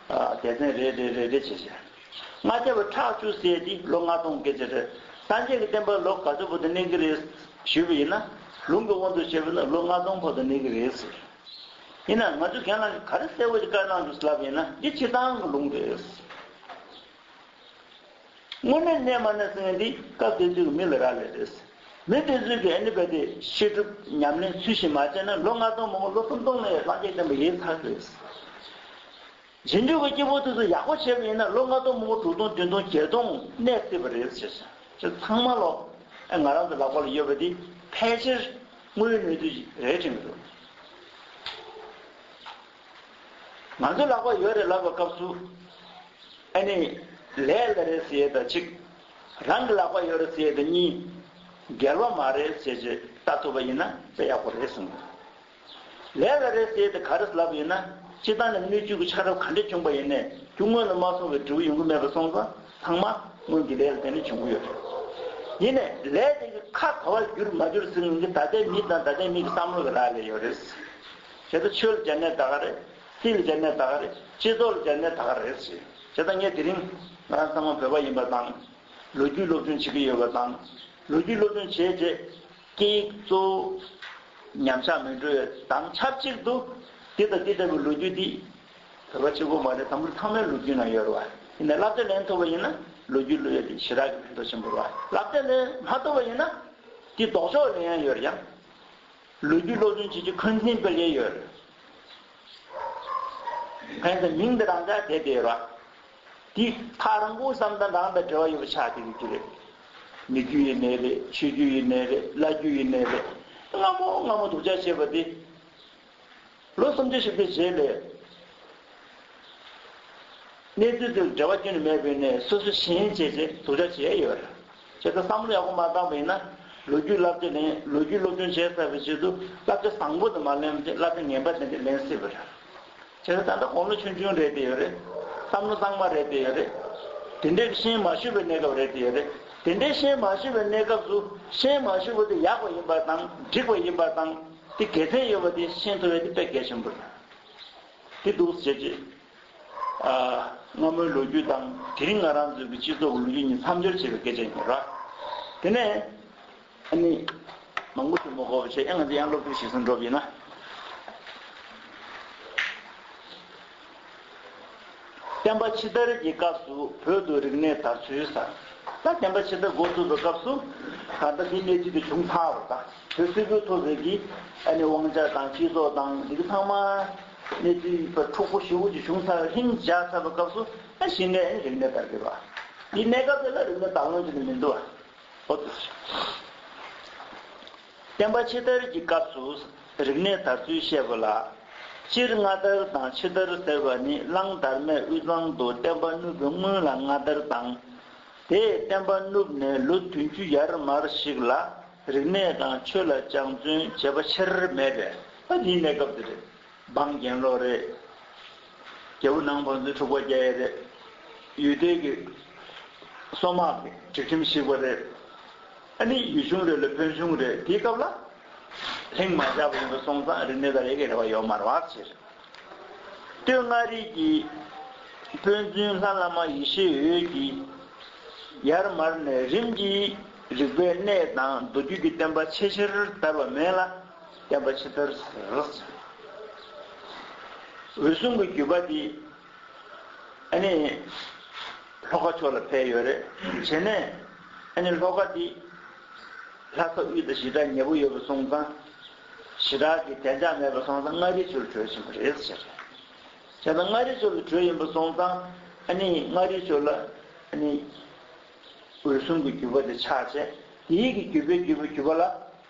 སྡེ་ཚན་རེ་རེ་རེ་རེ་བྱས་བྱས། ལྔ་བརྒྱ་པ་ཁྲག་བཅུ་ཟེར་དེ་ལོ་ལྔ་སྟོང་སྐད་ཆ་རེད། སངས་རྒྱས་ཀྱི་བསྟན་པ་ལོ་ག་ཚོད་བར་དུ་གནས་ཀྱི་རེད་ཞུས་པ་ཡིན་ན། ལུང་གི་དབང་དུ་བྱས་པ་ན་ལོ་ལྔ་སྟོང་བར་དུ་གནས་ཀྱི་རེད་ཟེར། ཡིན་ནའང་ང་ཚོས་རྒན་ལགས་ཀྱིས་ག་རེ་གསལ་བོ་ཞིག་བཀའ་གནང་འདུག་ལབ་ཡིན་ན། འདི་སྤྱིར་བཏང་གི་ལུང་རེད། དངོས་གནས་གནས་མ་གནས་ཟེར་མཁན་འདི་སྐབས་དེ་དུས་ཀྱི་མི་ལ་རག་ལས་རེད། མི་དེ་ཚོས་ཀྱི་ཨ་ནི་རྦད་དེ་ཤེས་སྒྲུབ་ཉམས་ལེན་ཚུལ་བཞིན་མ་བྱས་ན་ལོ་ལྔ་སྟོང་མང་པོ། ལོ་སུམ་སྟོང་ལ་ཡང་སངས་རྒྱས་བསྟན་པ་ཡལ་ཚར་གི་རེད། རྗེས་འཇུག་གི་སྐྱེས་བུ་དེ་ཚོ་ཡག་པོ་བྱས་པ་ཡིན་ན་ལོ་ལྔ་སྟོང་མང་པོ། དྲུག་སྟོང་། བདུན་སྟོང་། བརྒྱད་སྟོང་གནས་སྲིད་པ་རེད་ཟེར། ཚང་མ་ལོ་ཨ་ང་རང་ཚོ་ལག་པ་ལ་ཡོད་པ་འདི་ཕལ་ཆེར་དངོས་ཡོད་གནས་ཚུལ་རེད་དྲན་གྱི་འདུག་ང་ཚོའི་ལག་པ་ཡོད་རེད་ལབ་པའི་སྐབས་སུ། ཨ་ནི། ལས་ལ་རེད་ཟེར་ཡས་དང་གཅིག་རང་གི་ལག་པ་ཡོད་རེད་ཟེར་ཡས་དང་གཉིས། འགལ་བ་མ་རེད་ཟེར་བྱས་ལྟ་ཐུབ་པ་ཡིན་ན་དཔེ་ཡག་པོ་རེད་གསུངས། ལས་ལ་རེད་ཟེར་ཡས་དེ་ག་རེ་ལབ་ཡིན་ན། སྤྱིར་བཏང་ནས་སྣོད་བཅུད་ཀྱི་ཆ་རབས་ག་འདྲ་བྱུང་པ་ཡིན་ནའི་རྒྱུ་དངོས་ལ་མ་སོང་བའི་འབྲས་བུ་ཡོང་གི་མེད་པ་སོང་ཙང་། ཚང་མ་སྔོན་གྱི་ལས་ལ་བརྟེན་ནས་བྱུང་གི་ཡོད་རེད། ཡིན་ནའི་ལས་དེ་གི་ཁ་ག་བ་བསྒྱུར་མ་བསྒྱུར་ཟེར་མཁན་གྱི་ད་ལྟའི་མི་དང་ད་ལྟའི་མི་གི་བསམ་བློ་གི་རག་ལས་ཡོད་རེད། བྱས་ཙང་ཆོས་ལ་སྦྱར་ནའི་ད་ག་རེད། སྲིད་ལ་སྦྱར་ནའི་ད་ག་རེད། སྤྱི་ཚོགས་ལ་སྦྱར་ནའི་ད་ག་རེད་ཟེར། བྱས་ཙང་ངས་དེ་རིང་ང་རང་ཚང་མ་བོད་པ་ཡིན་པ་དང་། ལོ་རྒྱུས་སློབ་སྦྱོང་བྱེད་ཀྱི་ཡོད་པ་དང་། ལོ་རྒྱུས་སློབ་སྦྱོང་བྱས་རྗེས་སྐད་ཡིག་གཙོ་བོ་ཉམས་ཆག་མི་འགྲོ་བའི་དང་ཆབས་ཅིག་ཏུ། འདི་དང་འདི་ལྟ་བུའི་ལོ་རྒྱུས་འདི་བོད་པ་གཅིག་པོ་མ་རེད། དང་པོར་ཚང་མའི་ལོ་རྒྱུས་ནང་ཡོད་རེད་བ། ཡིན་ནའི་བསླབ་བྱ་ལེན་ཐུབ་པ་ཡིན་ན། ལོ་རྒྱུས་སློབ་ཡ་དེ་ཞེ་དྲག་གི་ཕན་ཐོགས་ཆེན་པོ་རེད་བ། བསླབ་བྱ་ལེན་མ་ཐུབ་པ་ཡིན་ན་དེ་ལྡོག་ཕྱོགས་ལེན་ཡ་ཡོད་རེད་ཡང་། ལོ་རྒྱུས་སློབ་སྦྱོང་བྱེད་རྒྱུ་འཁོན་འཛིན་སྤེལ་ཡ་ཡོད་རེད། ཕན་ཚུན་མིང་དེ་རང་འཇགས་བསྡད་བསྡད་ཡོད་རེད་བ། དེ་ཁ་རང་ཁུངས་བསམ་དང་རང་དང་འབྲེལ་བ་ཡོད་པ་ཆགས་བསྡད་ཀྱི་རེད། མི་རྒྱུ་ཡིན་ནའི་རེད། ཆོས་རྒྱུ་ཡིན་ནའི་རེད། བླ་རྒྱུ་ཡིན་ནའི་རེད། སྔ་མོ་སྔ་མོ་སྡུག་ཅག་བྱས་པ་དེ། ལོ་སུམ་ཅུ་བཞི་བཅུའི་རྗེས་ལ། གནས་ཚུལ་དེ་འབྲེལ་བ་ཁྱོན་ནས་མེད་པའི་ནས་སོ་སོ་ཞེན་བྱས་བྱས་སྡུག་ཅག་བྱས་ཡོད་རེད། བྱས་ཙང་བསམ་བློ་ཡག་པོ་མ་བཏང་བ་ཡིན་ན་ལོ་རྒྱུས་བསླབ་བྱ་ལེན། ལོ་རྒྱུས་སློབ་སྦྱོང་བྱས་ཚར་བའི་རྗེས་སུ་བསླབ་བྱ་བཟང་པོ་དེ་མ་ལེན་པ་བྱས་བསླབ་བྱ་ངན་པ་དེ་འདྲ་ལེན་སྲིད་པ་རེད། བྱས་ཙང་ད་ལྟ་དགུང་ལོ་ཆུང་ཆུང་རེད་བསྡད་ཡོད་རེད། བསམ་བློ་གཙང་མ་རེད་བསྡད་ཡོད་རེད། དེ་འདྲའི་ཤེས་མ་ཤེས་པའི་གནས་སྐབས་རེད་བསྡད་ཡོད་རེད། དེ་འདྲའི་ཤེས་མ་ཤེས་པའི་གནས་སྐབས་སུ་ཤེས་མ་ཤེས་པ་དེ་ཡག་པ་ཡིན་པ་དང་འགྲིག་པ་ཡིན་པ་དང་དེ་དགེ་མཚན་ཡོད་པ་དེ་ཤེས་ཐུབ་ཡ་དེ་དཔེ་གལ་ཆེན་པོ་རེད། དེ་འདུག་ཟེར་རྗེས། ཨ། སྔ་མོའི་ལོ་རྒྱུས་དང་དེ་རིང་ང་རང་ཚོའི་གི་སྤྱི་ཚོགས་ཀྱི་ལོ་རྒྱུས་གཉིས་མཚམས་སྦྱོར་བྱེད་པའི་སྐད་ཆ་ཡིན་ར། དེ་ནས་ཨ་ནི་མང་པོ་ཞིག་མ་གོ་བ་བྱས། ཨེ། ང་ཚོ་ཡང་སློབ་ཕྲུག་ཞིག་སུ་འགྲོ་བ་ཡིན་ན། བསྟན་པ་ཕྱི་དར་གྱི་སྐབས་སུ་བོད་དུ་རིག་གནས་དར་ཚུལ་ཟེར། ད་བསྟན་པ་ཕྱི་དར་འགོ་བཙུགས་པའི་སྐབས་སུ་ད་ལྟ་འདི་གནས་ཚུལ་དེ་བྱུང་ཚར་བ་དང་། བོད་སིལ་བུར་ཐོར་བའི་གི་ཨ་ནི་དབང་ཆ་དང་སྤྱི་ཚོགས་དང་འདི་གི་ཚང་མ་གནས་ཚུལ་འཁྲུག་པོ་ཞེ་པོ་ཅིག་བྱུང་ཚར། ལྷིང་འཇགས་ཚར་བའི་སྐབས་སུ་ཨ་གཞི་ནས་ཨ་ནི་རིག་གནས་དར་གི་རེད་བ། འདི་གནས་སྐབས་དེ་ལ་རིག་གནས་དར་ལོང་ཅིག་ནི་མི་འདུག་བ། འོ་དེ། བསྟན་པ་ཕྱི་དར་གྱི་སྐབས་སུ་རིག་གནས་དར་ཚུལ་བཤད་པ་ལ། སྤྱིར་མངའ་དར་དང་ཕྱི་དར་ཟེར་བ་ནི་གླང་དར་མས་དབུས་གཙང་དུ་བསྟན་པ་བསྣུབས་པའི་སྔོན་ལ་མངའ་དར་དང་། དེས་བསྟན་པ་བསྣུབས་ནས་ལོ་བདུན་ཅུ་ཡར་མར་ཞིག་ལ་རིག་གནས་དང་ཆོས་ལ་སྦྱང་བརྩོན་བྱས་པ་ཆེར་མེད་པས། ཨ་དེའི་གནས་སྐབས་དེ་རེད། འབངས་གྱེན་ལོག་རེད། རྒྱལ་པོ་ནང་ཕན་ཚུན་འཁྲུག་པ་རྒྱག་ཡས་རེད། ཡུལ་སྡེ་གི་སོ་དམག་གི་སྒྲིག་ཁྲིམས་ཞིག་པ་རེད། ཨ་ནི་ཡུལ་གཞུང་རེད་ལ་ཕན་གཞུང་རེད། དེའི་སྐབས་ལ་ལྷིང་མ་འཇགས་པ་ཡིན་པ་སོང་ཙང་རིག་གནས་དར་ཡས་ཀྱི་རེ་བ་ཡོད་མ་རེད་བ་ཟེར། སྟོད་མངའ་རིས་ཀྱི་དཔོན་བཙུན་ལྷ་བླ་མ་ཡེ་ཤེས་འོད་ཀྱིས་ཡར་མར་ནས་རིམ་གྱིས་རིག་པའི་གནས་དང་མདོ་རྒྱུད་ཀྱི་བསྟན་པ་ཆེས་ཆེར་དར་བ་མེད་ལ། བསྟན་པ་ཕྱི་དར་ཟེར། འོད་སྲུང་གི་བརྒྱུད་པ་འདི་ཨ་ནི་ལྷོ་ཁ་ཕྱོགས་ལ་ཕེབས་ཡོད་རེད། བྱས་ནས་ཨ་ནི་ལྷོ་ཁ་འདི་ལྷ་ས་དབུས་དང་ཞེ་དྲག་ཉེ་པོ་ཡོད་པ་སོང་ཙང་། ཞེ་དྲག་གི་བདེ་འཇགས་མེད་པ་སོང་ཙང་མངའ་རིས་ཕྱོགས་ལ་བྲོས་ཕྱིན་པ་རེད་ཟེར། བྱས་ཙང་མངའ་རིས་ཕྱོགས་ལ་བྲོས་ཡིན་པ་སོང་ཙང་ཨ་ནི་མངའ་རིས་ཕྱོགས་ལ་ཨ་ནི། འོད་སྲུང་གི་བརྒྱུད་པ་དེ་ཆགས་བྱས། དེའི་གི་བརྒྱུད་པའི་བརྒྱུད་པའི་བརྒྱུད་པ་ལ་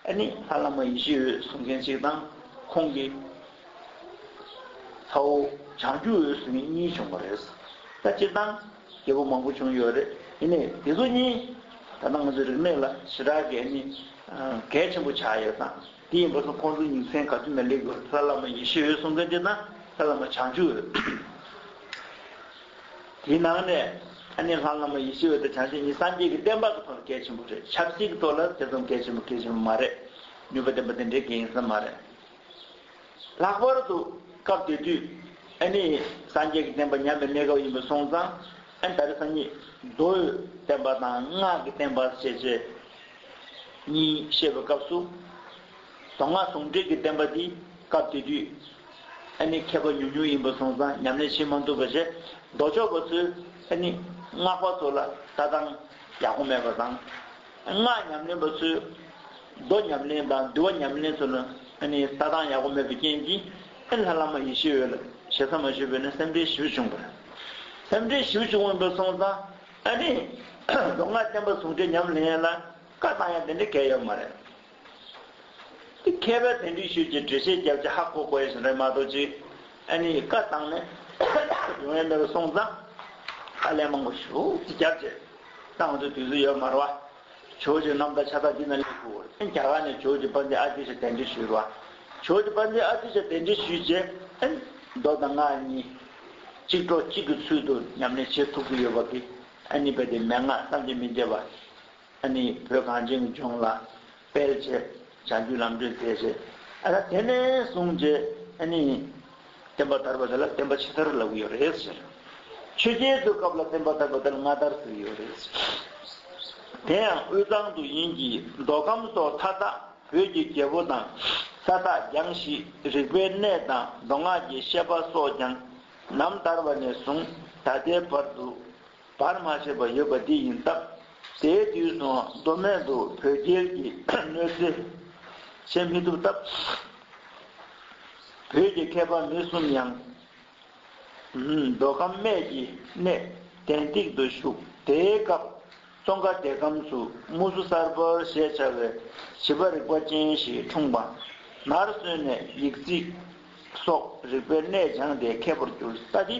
ཨ་ནི་ལྷ་བླ་མ་ཡེ་ཤེས་འོད་གསུང་མཁན་གཅིག་དང་། ཁོང་གི་ཚ་བོ་བྱང་ཆུབ་འོད་གསུང་མཁན་གཉིས་བྱུང་བ་རེད། ད་སྤྱིར་བཏང་རྒྱལ་པོ་མང་པོ་བྱུང་ཡོད་རེད། ཡིན་ནའི་དེ་ཚོ་གཉིས་ད་ལྟ་ང་ཚོའི་རིག་གནས་ལ་ཞེ་དྲག་གི་ཨ་ནི་གལ་ཆེན་པོ་ཆགས་ཡོད་དང་། དེ་ཡིན་པ་སོང་ཁོང་ཚོའི་ཉིན་མཚན་ག་ཚོད་ནས་སླེབས་དགོས། ལྷ་བླ་མ་ཡེ་ཤེས་འོད་གསུང་མཁན་དེ་དང་ལྷ་བླ་མ་བྱང་ཆུབ་འོད། དེའི་ནང་ནས་ཨ་ནི་ལྷ་བླ་མ་ཡེ་ཤེས་འོད་དང་བྱང་ཆུབ་གཉིས་སངས་རྒྱས་ཀྱི་བསྟན་པ་གི་ཐོག་ལ་གལ་ཆེན་པོ་རེད། ཆབ་སྲིད་ཀྱི་ཐོག་ལ་དེ་ཙམ་གལ་ཆེན་པོ་གལ་ཆེན་པོ་མ་རེད། ནུས་པ་ལྡན་པ་དེ་འདྲའི་གལ་ཡིན་ས་མ་རེད། ལྷག་པར་དུ་སྐབས་དེ་དུས་ཨ་ནི་སངས་རྒྱས་ཀྱི་བསྟན་པ་ཉམས་པའི་གནས་སྐབས་ཡིན་པ་སོང་ཙང་། ཨ་ནི་ད་རེས་སང་ཉིན་མདོའི་བསྟན་པ་དང་སྔགས་ཀྱི་བསྟན་པ་ཞེས་བྱས་གཉིས་བཤད་པའི་སྐབས་སུ། མདོ་སྔགས་ཟུང་འབྲེལ་གྱི་བསྟན་པ་འདི་སྐབས་དེ་དུས་ཨ་ནི་མཁས་པ་ཉུང་ཉུང་ཡིན་པ་སོང་ཙང་ཉམས་ལེན་བྱེད་མ་ཐུབ་པ་བྱས། མདོ་ཕྱོགས་པ་ཚོས་ཨ་ནི་སྔགས་པ་ཚོ་ལ་ལྟ་སྟངས་ཡག་པོ་མེད་པ་དང་། སྔགས་ཉམས་ལེན་པ་ཚོས་མདོ་ཉམས་ལེན་དང་འདུལ་བ་ཉམས་ལེན་ཚོ་ལ་ཨ་ནི་ལྟ་སྟངས་ཡག་པོ་མེད་པའི་རྐྱེན་གྱིས། ཨ་ནི་ལྷ་བླ་མ་ཡེ་ཤེས་འོད་ལ་ཞེ་ས་མ་ཞུས་པས་ན་སེམས་ཁྲལ་ཞེ་པོ་བྱུང་བ་རེད། སེམས་ཁྲལ་ཞེ་པོ་བྱུང་བ་ཡིན་པ་སོང་ཙང་། ཨ་ནི་མདོ་སྔགས་བསྟན་པ་ཟུང་འབྲེལ་ཉམས་ལེན་ལ་བཀའ་བཏང་ཡ་དེ་འདྲ་གལ་ཡོད་མ་རེད། དེ་མཁས་པས་དེ་འདྲ་ཞུས་ཀྱི་འགྲེལ་བཤད་རྒྱབ་ཀྱི་ཧ་གོ་གོ་ཡ་ཞིག་རེད་མ་གཏོགས་ཅིག་ཨ་ནི་བཀའ་བཏང་ནས་ཡོང་ཡ་མེད་པ་སོང་ཙང་། དཀའ་ལས་མང་པོ་ཞེ་པོ་ཅིག་རྒྱབ་བྱས་བཏང་དུས་དུས་ཚོད་ཡོད་མ་རེད་བ། ཇོ་བོ་རྗེ་རྣམ་ཐར་ཕྱག་རྟགས་འདི་ན་སླེབས་དགོས་པ་རེད། ཨ་ནི་རྒྱ་གར་ནས་ཇོ་བོ་རྗེ་དཔལ་ལྡན་ཨ་ཏི་ཤ་གདན་འདྲེན་ཞུས་རེད་བ། ཇོ་བོ་རྗེ་དཔལ་ལྡན་ཨ་ཏི་ཤ་གདན་འདྲེན་ཞུས་རྗེས། ཨ་ནི་མདོ་དང་སྔགས་གཉིས་གཅིག་གྲོགས་གཅིག་གི་ཚུལ་དུ་ཉམས་ལེན་བྱེད་ཐུབ་ཀྱི་ཡོད་པ་གི་ཨ་ནི་དཔེ་དེ་མན་ངག་བསམ་གྱིས་མི་ཁྱབ་པ། ཨ་ནི་བོད་གངས་ཅན་གྱི་ལྗོངས་ལ་སྤེལ་བྱས། བྱང་ཆུབ་ལམ་སྒྲོན་མཛད་བྱས། ཨ་ད་དེ་ནས་བཟུང་བྱས་ཨ་ནི་བསྟན་པ་དར་བ་དེ་ལ་བསྟན་པ་ཕྱི་དར་ལབ་ཀྱི་ཡོད་རེད་ཟེར། ཆོས་རྒྱལ་ཚོའི་སྐབས་ལ་བསྟན་པ་དར་བ་དེ་ལ་མངའ་དར་ཟེར་གྱི་ཡོད་རེད་ཟེར། དེ་ཡང་དབུས་གཙང་དུ་ཡིན་གྱི་མདོ་ཁམས་སོགས་མཐའ་དག་བོད་ཀྱི་རྒྱལ་པོ་དང་ས་ཐག་རྒྱང་ཞིང་རིག་པའི་གནས་དང་མདོ་སྔགས་ཀྱི་བཤད་པ་སོགས་ཀྱང་ནམ་དར་བ་ནས་བཟུང་ད་ལྟའི་བར་དུ། བར་མ་ཆད་པ་ཡོད་པ་འདི་ཡིན་སྟབས། དེའི་དུས་སུའང་མདོ་སྨད་དུ་བོད་རྒྱལ་གྱི་གནོད་འཚེ་བྱེད་མི་ཐུབ་སྟབས། བོད་ཀྱི་མཁས་པ་མི་གསུམ་ཡང་མདོ་ཁམས་སྨད་ཀྱི་གནས་གདན་ཏིག་ཏུ་བཞུགས། དེའི་སྐབས་ཙོང་ཁ་བདེ་ཁམས་སུ་མུ་ཟུ་གསར་པར་ཞེས་བྱ་བའི་བྱིས་པ་རིག་པ་ཅན་ཞིག་འཁྲུངས་པ། ནར་སོན་ནས་ཡིག་རྩིས་སོགས་རིག་པའི་གནས་སྦྱངས་ཏེ་མཁས་པར་གྱུར་ས་འདི།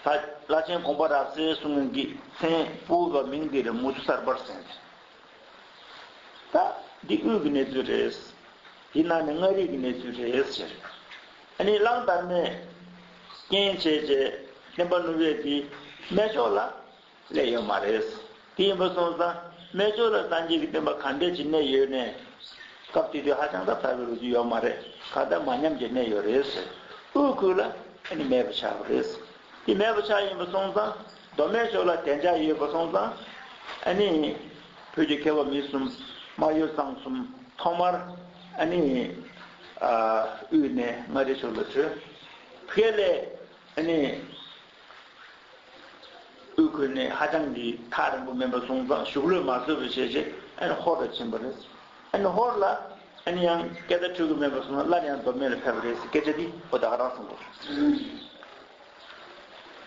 ད་བླ་ཆེན་དགོངས་པ་རབ་གསལ་གསུང་མཁན་གྱི་མཚན་ཕུ་བ་མིང་འདི་རེད། མུ་ཟུ་གསར་པར་ཟེར་ནས། ད་འདི་དབུས་ཀྱི་གནས་ཚུལ་རེད། འདི་ནང་ནས་མངའ་རིས་ཀྱི་གནས་ཚུལ་རེད་ཟེར། ཨ་ནི་གླང་དར་མས་རྐྱེན་བྱས་བྱས་བསྟན་པ་བསྣུབས་པས་འདི་སྨད་ཕྱོགས་ལ་སླེབས་ཡོད་མ་རེད། དེ་ཡིན་པ་སོང་ཙང་སྨད་ཕྱོགས་ལ་སངས་རྒྱས་ཀྱི་བསྟན་པ་ག་འདྲས་ཅིག་གནས་ཡོད་ནས། སྐབས་དེ་དུས་ཧ་ཅང་ད་དར་བའི་ལོ་རྒྱུས་ཡོད་མ་རེད། ག་ད་མ་ཉམས་ཀྱི་གནས་ཡོད་རེད་ཟེར། དབུས་ཁུལ་ལ་ཨ་ནི་མེད་པ་ཆགས་པ་རེད། དེ་མེད་པ་ཆགས་ཡིན་པ་སོང་ཙང་མདོ་སྨད་ཕྱོགས་ལ་བདེ་འཇགས་ཡོད་པ་སོང་ཙང་། ཨ་ནི་བོད་ཀྱི་མཁས་པ་མི་གསུམ། སྨར་ཡུལ་གཙང་གསུམ་ཐོག་མར་ཨ་ནི་ཨ་དབུས་ནས་མངའ་རིས་ཕྱོགས་ལ་བྲོས། ཕ་གི་ལས་ཨ་ནི་དབུས་ཁུལ་ནས་ཧ་ཅང་གི་ཐག་རིང་པོ་མིན་པ་སོང་ཙང་གཞུག་ལུས་མ་བཟོད་པ་བྱས་བྱས་ཨ་ནི་ཧོར་ལ་ཕྱིན་པ་རེད། ཨ་ནི་ཧོར་ལ་ཨ་ནི་ཡང་སྐད་བརྡ་འཕྲོད་ཀྱི་མེད་པ་སོང་ཙང་སླར་ཡང་མདོ་སྨད་ལ་ཕེབས་པ་རེད་ཟེར་སྐད་ཆ་འདི་འོ་ད་ག་རང་གསུངས་པ་རེད།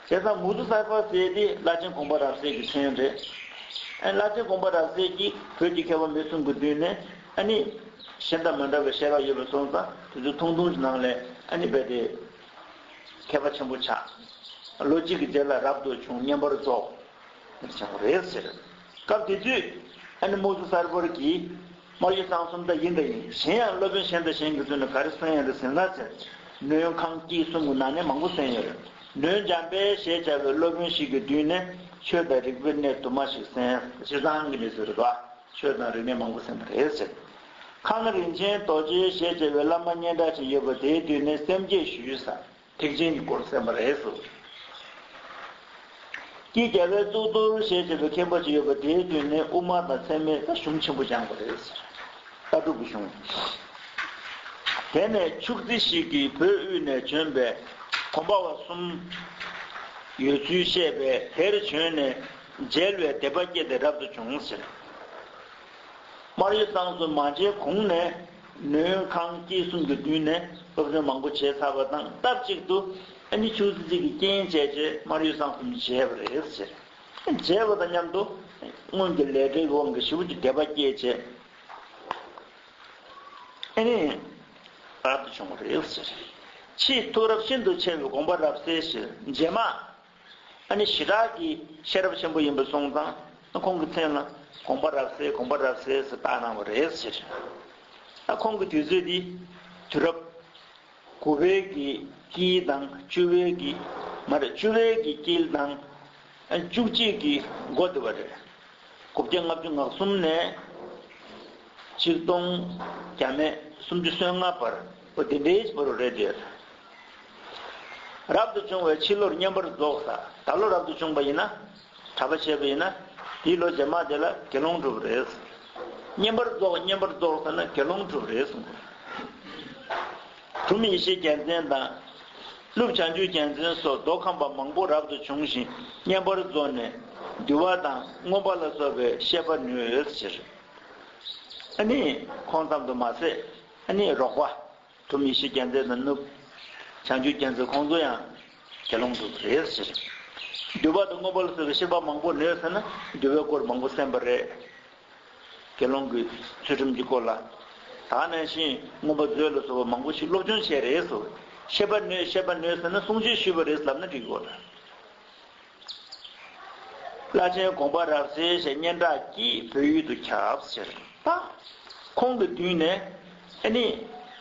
བྱས་ཙང་མུ་ཟུ་གསར་པ་ཟེར་དེ་བླ་ཆེན་དགོངས་པ་རབ་གསལ་གྱི་མཚན་རེད། ཨ་ནི་བླ་ཆེན་དགོངས་པ་རབ་གསལ་གྱིས་བོད་ཀྱི་མཁས་པ་མི་གསུམ་གྱི་མདུན་ནས་ཨ་ནི་གཞན་དང་མི་འདྲ་བའི་བཤད་པ་ཡོད་པ་སོང་ཙང་དེ་ཚོ་ཐུང་ཐུང་ཞིག་ནང་ལས་ཨ་ནི་རྦད་དེ་མཁས་པ་ཆེན་པོ་ཆགས། ལོ་གཅིག་གི་རྗེས་ལ་རབ་ཏུ་བྱུང་། བསྙེན་པར་རྫོགས། ཆགས་པ་རེད་ཟེར། སྐབས་དེ་དུས་ཨ་ནི་མུ་ཟུ་གསར་པར་གྱིས་སྨར་ཡུལ་གཙང་གསུམ་ད་ཡིན་ད་ཡིན། གཞན་ཡང་སློབ་དཔོན་གཞན་དང་གཞན་གྱི་མདུན་ནས་ག་རེ་གསན་ཡོད་རེད་ཟེར་ན་ཟེར། ནོན་ཁང་དཀྱིལ་གསུམ་གྱི་ནང་ནས་མང་པོ་གསན་ཡོད་རེད། ནོན་འཇམ་དཔལ་ཞེས་བྱ་བའི་སློབ་དཔོན་ཞིག་གི་མདུན་ནས་ཆོས་དང་རིག་པའི་གནས་དུ་མ་ཞིག་གསན། སྤྱིར་བཏང་གི་གནས་ཚུལ་རེད་པ། ཆོས་དང་རིག་གནས་མང་པོ་གསན་པ་རེད་ཟེར། ཁང་རིན་ཆེན་རྡོ་རྗེ་ཞེས་བྱ་བའི་བླ་མ་སྙན་གྲགས་ཅན་ཡོད་པ་དེའི་མདུན་ནས་སེམས་བསྐྱེད་ཞུས་ས། ཐེག་ཆེན་གྱི་སྐོར་གསན་པ་རེད་ཟེར། སྐྱིད་རྒྱལ་བའི་གཙུག་ཏོར་ཞེས་བྱ་བའི་མཁན་པོ་ཅིག་ཡོད་པ་དེའི་མདུན་ནས་དབུ་མ་དང་ཚད་མའི་ད་གཞུང་ཆེན་པོ་སྦྱངས་པ་རེད་ཟེར། ལྟ་གྲུབ་ཀྱི་གཞུང་། དེ་ནས་ཕྱུགས་རྫི་ཞིག་གིས་བོད་དབུས་ནས་བྱོན་པའི་གོམ་པ་བ་གསུམ་ཡོད་ཚུལ་བཤད་པས། དེར་བྱོན་ནས་མཇལ་བའི་དད་པ་སྐྱེས་ཏེ་རབ་ཏུ་བྱུང་ཟེར། སྨར་ཡུལ་གཙང་གསུམ་མ་མཇལ་གོང་ནས་ནོན་ཁང་དཀྱིལ་གསུམ་གྱི་མདུན་ནས་སློབ་སྦྱོང་མང་པོ་བྱས་ཚར་བ་དང་སྟབས་གཅིག་ཏུ་ཨ་ནི་ཕྱུགས་རྫི་གཅིག་གིས་རྐྱེན་བྱས་རྗེས་སྨར་ཡུལ་གཙང་གསུམ་མཇལ་བ་རེད་ཟེར། མཇལ་བ་དང་མཉམ་དུ་སྔོན་གྱི་ལས་འབྲས་ཀྱི་དབང་གིས་ཞེ་པོ་ཅིག་དད་པ་སྐྱེས་བྱས། ཨ་ནི་རབ་ཏུ་བྱུང་བ་རེད་ཟེར། ཕྱིས་ཐུགས་རབ་ཤིན་ཏུ་ཆེ་བའི་དགོངས་པ་རབ་གསལ་ཞེས་རྗེས་མ། ཨ་ནི་ཞི་དྲག་གི་ཤེས་རབ་ཆེན་པོ་ཡིན་པ་སོང་ཙང་ཁོང་གི་མཚན་ལ་དགོངས་པ་རབ་གསལ་དགོངས་པ་རབ་གསལ་ཟེར་བཏགས་གནང་བ་རེད་ཟེར། ཨ་ཁོང་གི་དུས་ཚོད་འདི་དུས་རབས་དགུ་པའི་གི་དཀྱིལ་དང་བཅུ་པའི་གི་མ་རེད། བཅུ་པའི་གི་དཀྱིལ་དང་ཨ་བཅུ་གཅིག་གི་འགོ་དེ་བ་རེད། དགུ་བརྒྱ་ལྔ་བཅུ་ང་གསུམ་ནས་ཆིག་སྟོང་བརྒྱ་མེད་སུམ་ཅུ་སོ་ལྔ་བར་འོ་དེ་འདྲའི་བར་རེད་དེ། རབ་ཏུ་བྱུང་བའི་ཕྱི་ལོར་བསྙེན་པར་རྫོགས་ས། ད་ལོ་རབ་ཏུ་བྱུང་བ་ཡིན་ན། གྲྭ་པ་བྱས་པ་ཡིན་ན། དེའི་ལོ་རྗེས་མ་དེ་ལ་དགེ་སློང་གྲུབ་རེད། བསྙེན་པར་རྫོགས། བསྙེན་པར་རྫོགས་ཟེར་ན་དགེ་སློང་གྲུབ་རེད་གསུངས། གྲུབ་ཡེ་ཤེས་རྒྱལ་མཚན་དང་། ཀླུ་བྱང་ཆུབ་རྒྱལ་མཚན་སོགས་མདོ་ཁམས་པ་མང་པོ་རབ་ཏུ་བྱུང་ཞིང་བསྙེན་པར་རྫོགས་ནས་འདུལ་བ་དང་མངོན་པ་ལ་སོགས་པའི་བཤད་པ་ནུས་ཟེར། ཨ་ནི་ཁོང་ཙམ་དུ་མ་ཟད་ཨ་ནི་རོགས་པ། ཐུ་མི་ཡེ་ཤེས་རྒྱལ་མཚན་དང་ནུབ། བྱང་ཆུབ་རྒྱལ་མཚན་ཁོང་ཚོ་ཡང་དགེ་སློང་གྲུབ་རེད་ཟེར། འདུལ་བ་དང་མངོན་པ་ལ་སོགས་པའི་བཤད་པ་མང་པོ་ནོས་ཟེར་ན་འདུལ་བའི་སྐོར་མང་པོ་གསན་པ་རེད། དགེ་སློང་གི་ཚུལ་ཁྲིམས་ཀྱི་སྐོར་ལ། ད་ནང་བཞིན་མངོན་པ་མཛོད་ལ་སོགས་པ་མང་པོ་ཞིག་སློབ་སྦྱོང་བྱས་རེད་ཟེར། བཤད་པ་ནོས་བཤད་པ་ནོས་ཟེར་ན་གསུང་ཆོས་ཞུས་པ་རེད་ལབ་ན་འགྲིག་གི་རེད། བླ་ཆེན་དགོངས་པ་རབ་གསལ་ཞེས་སྙན་གྲགས་ཀྱིས་བོད་ཡུལ་དུ་ཁྱབ་ཟེར། ད་ཁོང་གི་མདུན་ནས་ཨ་ནི་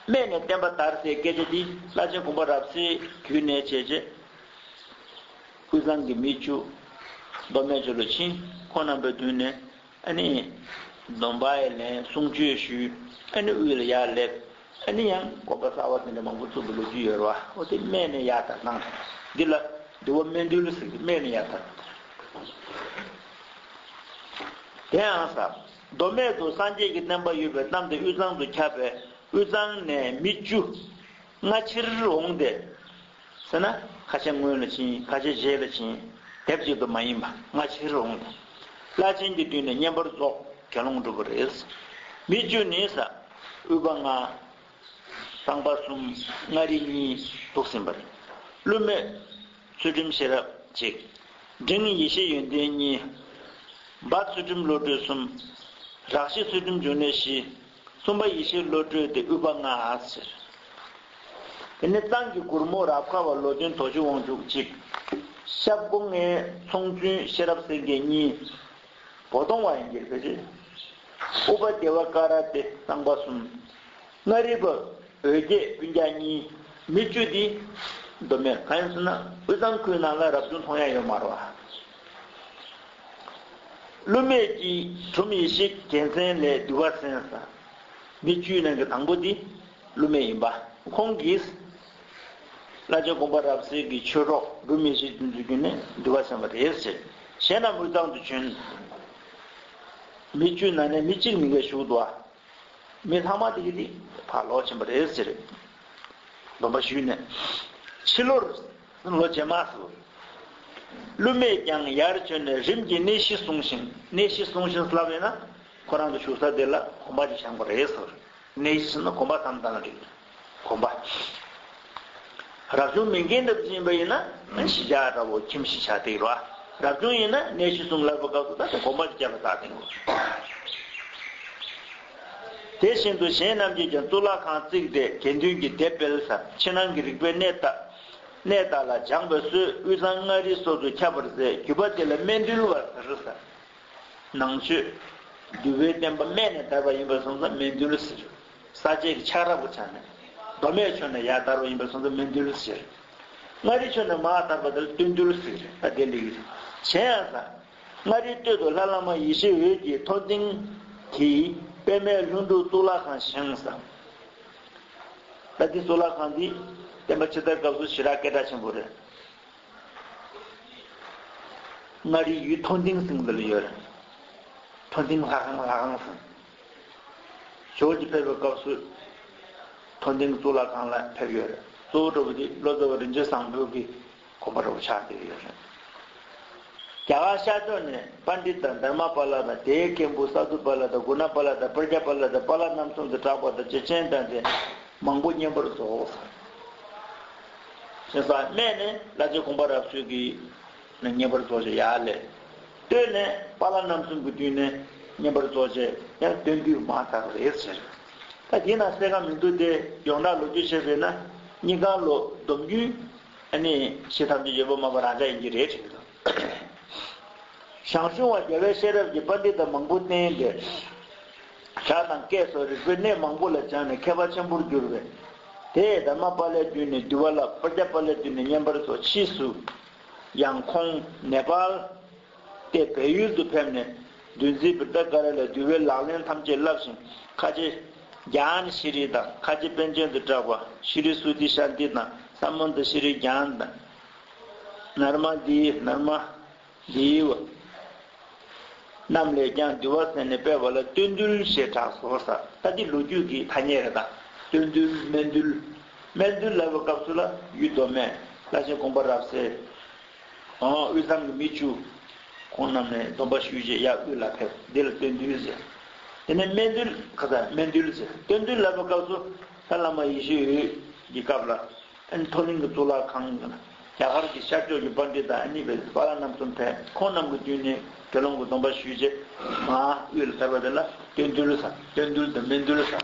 སྨད་ནས་བསྟན་པ་དར་ཟེར་སྐད་ཆ་འདི་བླ་ཆེན་དགོངས་པ་རབ་གསལ་བརྒྱུད་ནས་བྱས་རྗེས་དབུས་གཙང་གི་མི་བཅུ། མདོ་སྨད་ཕྱོགས་ལ་ཕྱིན། ཁོང་རྣམ་པའི་མདུན་ནས་ཨ་ནི་སྡོམ་པ་ཡང་ལེན། གསུང་ཆོས་ཞུས། ཨ་ནི་དབུས་ལ་ཡར་སླེབས། ཨ་ནི་ཡང་དགོན་པ་གསར་བ་དེ་འདྲ་མང་པོ་བཙུགས་པའི་ལོ་རྒྱུས་ཡོད་རེད་བ། འོ་དེ་སྨད་ནས་ཡར་དར་གནང་། འདི་ལ་འདུལ་བ་སྨད་འདུལ་ཟེར་གི་སྨད་ནས་ཡར་དར། དེ་ཡང་ས་མདོ་སྨད་དུ་སངས་རྒྱས་ཀྱི་བསྟན་པ་ཡོད་པའི་གནམ་དེ་དབུས་གཙང་དུ་ཁྱབ་པས་དབུས་གཙང་ནས་མི་བཅུ་སྔ་ཕྱིར་འོངས་ཏེ། ཟེར་ན་ཁ་ཤས་སྔོན་ལ་ཕྱིན། ཁ་ཤས་རྗེས་ལ་ཕྱིན། དེབ་གཅིག་ཏུ་མ་ཡིན་པ་སྔ་ཕྱིར་འོང་དང་། བླ་ཆེན་གྱི་དུས་ནས་བསྙེན་པར་རྫོགས་དགེ་སློང་གྲུབ་པ་རེད། མི་བཅུ་ནི་ས། དབུས་པ་ལྔ། གཙང་པ་གསུམ། མངའ་རིས་གཉིས་འདུག་ཟིན་པ་རེད། བསླུ་མེད་ཚུལ་ཁྲིམས་ཤེས་རབ་གཅིག་འབྲིང་ཡེ་ཤེས་ཡོན་ཏན་གཉིས། སྦ་ཚུལ་ཁྲིམས་བློ་གྲོས་གསུམ། རག་ཤེས་ཚུལ་ཁྲིམས་འབྱུང་གནས་བཞི། གསུམ་པ་ཡེ་ཤེས་བློ་གྲོས་ཏེ་དབུས་པ་ལྔ་ཟེར། དེ་ནས་གཙང་གི་གུར་མོ་རབ་དཀར་བ་ལོ་ཆུང་དོ་ཅི་དབང་ཕྱུག་གཅིག་ཤབ་སྒོ་ལྔའི་ཚོང་ཆུང་ཤེས་རབ་སེང་གེ་གཉིས། བོ་དོང་བ་ཡིན་གྱི་རེད་ཟེར། ཨུ་པ་དེ་བ་ཀ་ར་ཏེ་གཙང་པ་གསུམ། མངའ་རིས་པ་འོད་བརྒྱས་སྤུན་ཀྱག་གཉིས། མི་བཅུ་འདི་མདོ་སྨད་གང་ཡིན་ཟེར་ན་དབུས་གཙང་ཁུལ་ནང་ལ་རབ་བྱུང་མཐོང་ཡ་ཡོད་མ་རེད་བ། བསླུ་མེད་ཀྱི་གྲུམ་ཡེ་ཤེས་རྒྱལ་མཚན་ལས་འདུལ་བ་གསན་ས། མི་བཅུའི་ནང་གི་དང་པོ་འདི་བསླུ་མེད་ཡིན་པ། ཁོང་གིས་བླ་ཆེན་དགོངས་པ་རབ་གསལ་གྱི་ཆོས་གྲོགས་གྲུམ་ཡེ་ཤེས་ཀྱི་འཛུལ་རྒྱུ་ནས་འདུལ་བ་གསན་པ་རེད་ཟེར། གཞན་རྣམས་དབུས་གཙང་དུ་བྱོན། མི་བཅུའི་ནང་ནས་མི་གཅིག་མི་འགའ་བཞུགས་འདུག་བ། མི་ལྷག་མ་དེ་གི་དེ་ཕར་ལོག་ཕྱིན་པ་རེད་ཟེར། སྡོམ་པ་ཞུས་ནས། ཕྱི་ལོར་ལོ་རྗེས་མ་སུ། བསླུ་མེད་ཀྱང་ཡར་བྱོན་ནས་རིམ་གྱིས་གནས་གཞི་བཟུང་ཞིང་། གནས་གཞི་བཟུང་ཞིང་ལབ་ཡོད་ན་ཁོ་རང་གི་བཞུགས་ས་དེ་ལ་དགོན་པ་ཅིག་བཞེངས་པ་རེད་ཟེར། གནས་གཞི་ཟེར་ན་དགོན་པ་བསམ་བཏང་ན་འགྲིག་དགོན་པ། རབ་བྱུང་མི་རྒན་འདྲ་ཅིག་ཡིན་པ་ཡིན་ན་གཞིས་ཆགས་འདྲ་བོ་ཁྱིམ་གཞིས་ཆགས་དེ་རོ། རབ་བྱུང་ཡིན་ན་གནས་གཞི་བཟུང་ལབ་པ་སྐབས་སུ་ད་དེ་དགོན་པ་ཅིག་བརྒྱབ་པ་ད་དེ་རོ། དེ་བཞིན་དུ་གཞན་རྣམས་ཀྱིས་ཀྱང་གཙུག་ལག་ཁང་བརྩིགས་ཏེ་དགེ་འདུན་གྱི་སྡེ་སྤེལ་ས། ཕྱི་ནང་གི་རིག་པའི་གནས་དག་གནས་དག་ལ་སྦྱངས་པའི་སྲོལ་དབུས་གཙང་མངའ་རིས་སོགས་སུ་ཁྱབ་པར་མཛད། བརྒྱུད་པ་དེ་ལ་སྨན་འདུལ་བ་ཟེར་ས། ནང་ཆོས། འདུལ་བའི་བསྟན་པ་སྨད་ནས་དར་བ་ཡིན་པ་སོང་ཙང་སྨན་འདུལ་ཟེར། ས་དཔྱད་ཀྱི་ཆགས་རབས་པོ་ཆགས་ནས། མདོ་སྨད་ཕྱོགས་ནས་ཡར་དར་བ་ཡིན་པ་སོང་ཙང་སྨན་འདུལ་ཟེར། མངའ་རིས་ཕྱོགས་ནས་མར་དར་བ་དེ་ལ་སྟོད་འདུལ་ཟེར། ད་དེ་ལེགས་རེད། གཞན་ཡང་ས། མངའ་རིས་སྟོད་དུ་ལྷ་བླ་མ་ཡེ་ཤེས་འོད་ཀྱི་མཐོ་ལྡིང་གི་པདྨའི་ལྷུན་གྲུབ་གཙུག་ལག་ཁང་བཞེངས་ས། ད་འདི་གཙུག་ལག་ཁང་འདི་བསྟན་པ་ཕྱི་དར་སྐབས་སུ་ཞེ་དྲག་སྐད་གྲགས་ཆེན་པོ་རེད། མངའ་རིས་ཡུལ་མཐོ་ལྡིང་ཟེར་འདི་ལ་ཡོད་རེད། མཐོ་ལྡིང་ལྷ་ཁང་ལྷ་ཁང་ཟེར། ཇོ་བོ་རྗེ་ཕེབས་པའི་སྐབས་སུ་མཐོ་ལྡིང་གཙུག་ལག་ཁང་ལ་ཕེབས་ཡོད་རེད། གཙོ་བོ་འདྲ་བོ་འདི་ལོ་ཙཱ་བ་རིན་ཆེན་བཟང་པོ་གི་དགོན་པ་འདྲ་བོ་ཆགས་བསྡད་ཡོད་རེད། རྒྱ་གར་ཤར་ཕྱོགས་ནས་པཎྜི་ཏ་དྷརྨ་པཱ་ལ་དང་དེའི་མཁན་པོ་སཱ་དྷུ་པཱ་ལ་དང་གུ་ཎ་པཱ་ལ་དང་པྲཛྙཱ་པཱ་ལ་དང་པཱ་ལ་རྣམ་གསུམ་དུ་གྲགས་པ་དང་རྗེ་ཆེན་དང་དེ་མང་པོ་བསྙེན་པར་རྫོགས། ཞེས་སོགས་སྨད་ནས་བླ་ཆེན་དགོངས་པ་རབ་གསལ་གྱིས་བསྙེན་པར་རྫོགས་བྱས་ཡར་ལས། སྟོད་ནས་པཱ་ལགས་རྣམ་གསུམ་གྱི་དུས་ནས་བསྙེན་པར་རྫོགས་བྱས་ཡང་སྟོད་འདུལ་མར་དར་བ་རེད་ཟེར། ད་དེ་ན་གསལ་ཁ་མི་འདུག་སྟེ་ཡོངས་གྲགས་ལོ་རྒྱུས་བཤད་པས་ན་སྙིང་གང་ལོ་སྡོམ་རྒྱུན་ཨ་ནི་ཞེ་ཐམས་ཅད་ཡོད་པ་མ་པ་རང་ཅག་ཡིན་གྱི་རེད་དྲན་གྱི་འདུག་ཞང་ཞུང་བ་རྒྱལ་བའི་ཤེས་རབ་ཀྱིས་པཎྜི་ཏ་མང་པོ་བསྟེན་ཏེ། ཞྭ་དང་སྐས་སོགས་རིག་པའི་གནས་མང་པོ་ལ་སྦྱངས་ནས་མཁས་པ་ཆེན་པོར་གྱུར་པས། དེས་དྷརྨ་པཱ་ལའི་དུས་ནས་འདུལ་བ་བསླབ། པྲཛྙཱ་པཱ་ལའི་དུས་ནས་བསྙེན་པར་རྫོགས། ཕྱིས་སུ་ཡང་ཁོང་ནེ་པཱལ་སྟེ་བལ་ཡུལ་དུ་ཕེབས་ནས་འདུལ་འཛིན་བིརྡྷ་ཀ་ར་ལས་འདུལ་བའི་ལག་ལེན་ཐམས་ཅད་བསླབས་ཤིང་ཁ་ཆེ་གྱཱན་ཤྲཱི་དང་ཁ་ཆེ་པཎ་ཆེན་དུ་གྲགས་པ་ཤྲཱི་སུ་ཏི་ཤཱནྟི་དང་ས་མནྟ་ཤྲཱི་གྱཱན་དང་ནར་མ་དི་ནར་མ། འདིའི་བ། རྣམས་ལས་ཀྱང་འདུལ་བ་གསན་ནས་སྤེལ་བ་ལ་སྟོད་འདུལ་ཞེས་གྲགས་སོ་ཟེར། ད་འདི་ལོ་རྒྱུས་ཀྱི་ཐ་སྙད་རེད་ད། སྟོད་འདུལ་སྨད་འདུལ། སྨད་འདུལ་ལབ་པའི་སྐབས་སུ་ལ་ཡུལ་མདོ་སྨད་བླ་ཆེན་དགོངས་པ་རབ་གསལ། ཨོ་དབུས་གཙང་གི་མི་བཅུ། ཁོང་རྣམས་ནས་སྡོམ་པ་ཞུས་རྗེས་ཡར་དབུས་ལ་ཕེབས། འདི་ལ་སྟོད་འདུལ་ཟེར། དེ་ནས་སྨད་འདུལ་ཁ་ཚ་སྨད་འདུལ་ཟེར། སྟོད་འདུལ་ལབ་པའི་སྐབས་སུ་ད་བླ་མ་ཡེ་ཤེས་འོད་ཀྱི་སྐབས་ལ། ཨ་ནི་མཐོ་གླིང་གི་གཙུག་ལག་ཁང་། རྒྱ་གར་གྱི་ཤར་ཕྱོགས་ཀྱི་པཎྜི་ཏ་ཨ་ནི་བས་པཱ་ལགས་རྣམ་གསུམ་ཕེབས། ཁོང་རྣམས་ཀྱི་དུས་ནས་དགེ་སློང་གི་སྡོམ་པ་ཞུས་རྗེས་མར་དབུས་ལ་དར་བ་དེ་ལ་སྟོད་འདུལ་ཟེར། སྟོད་འདུལ་དང་སྨད་འདུལ་ཟེར།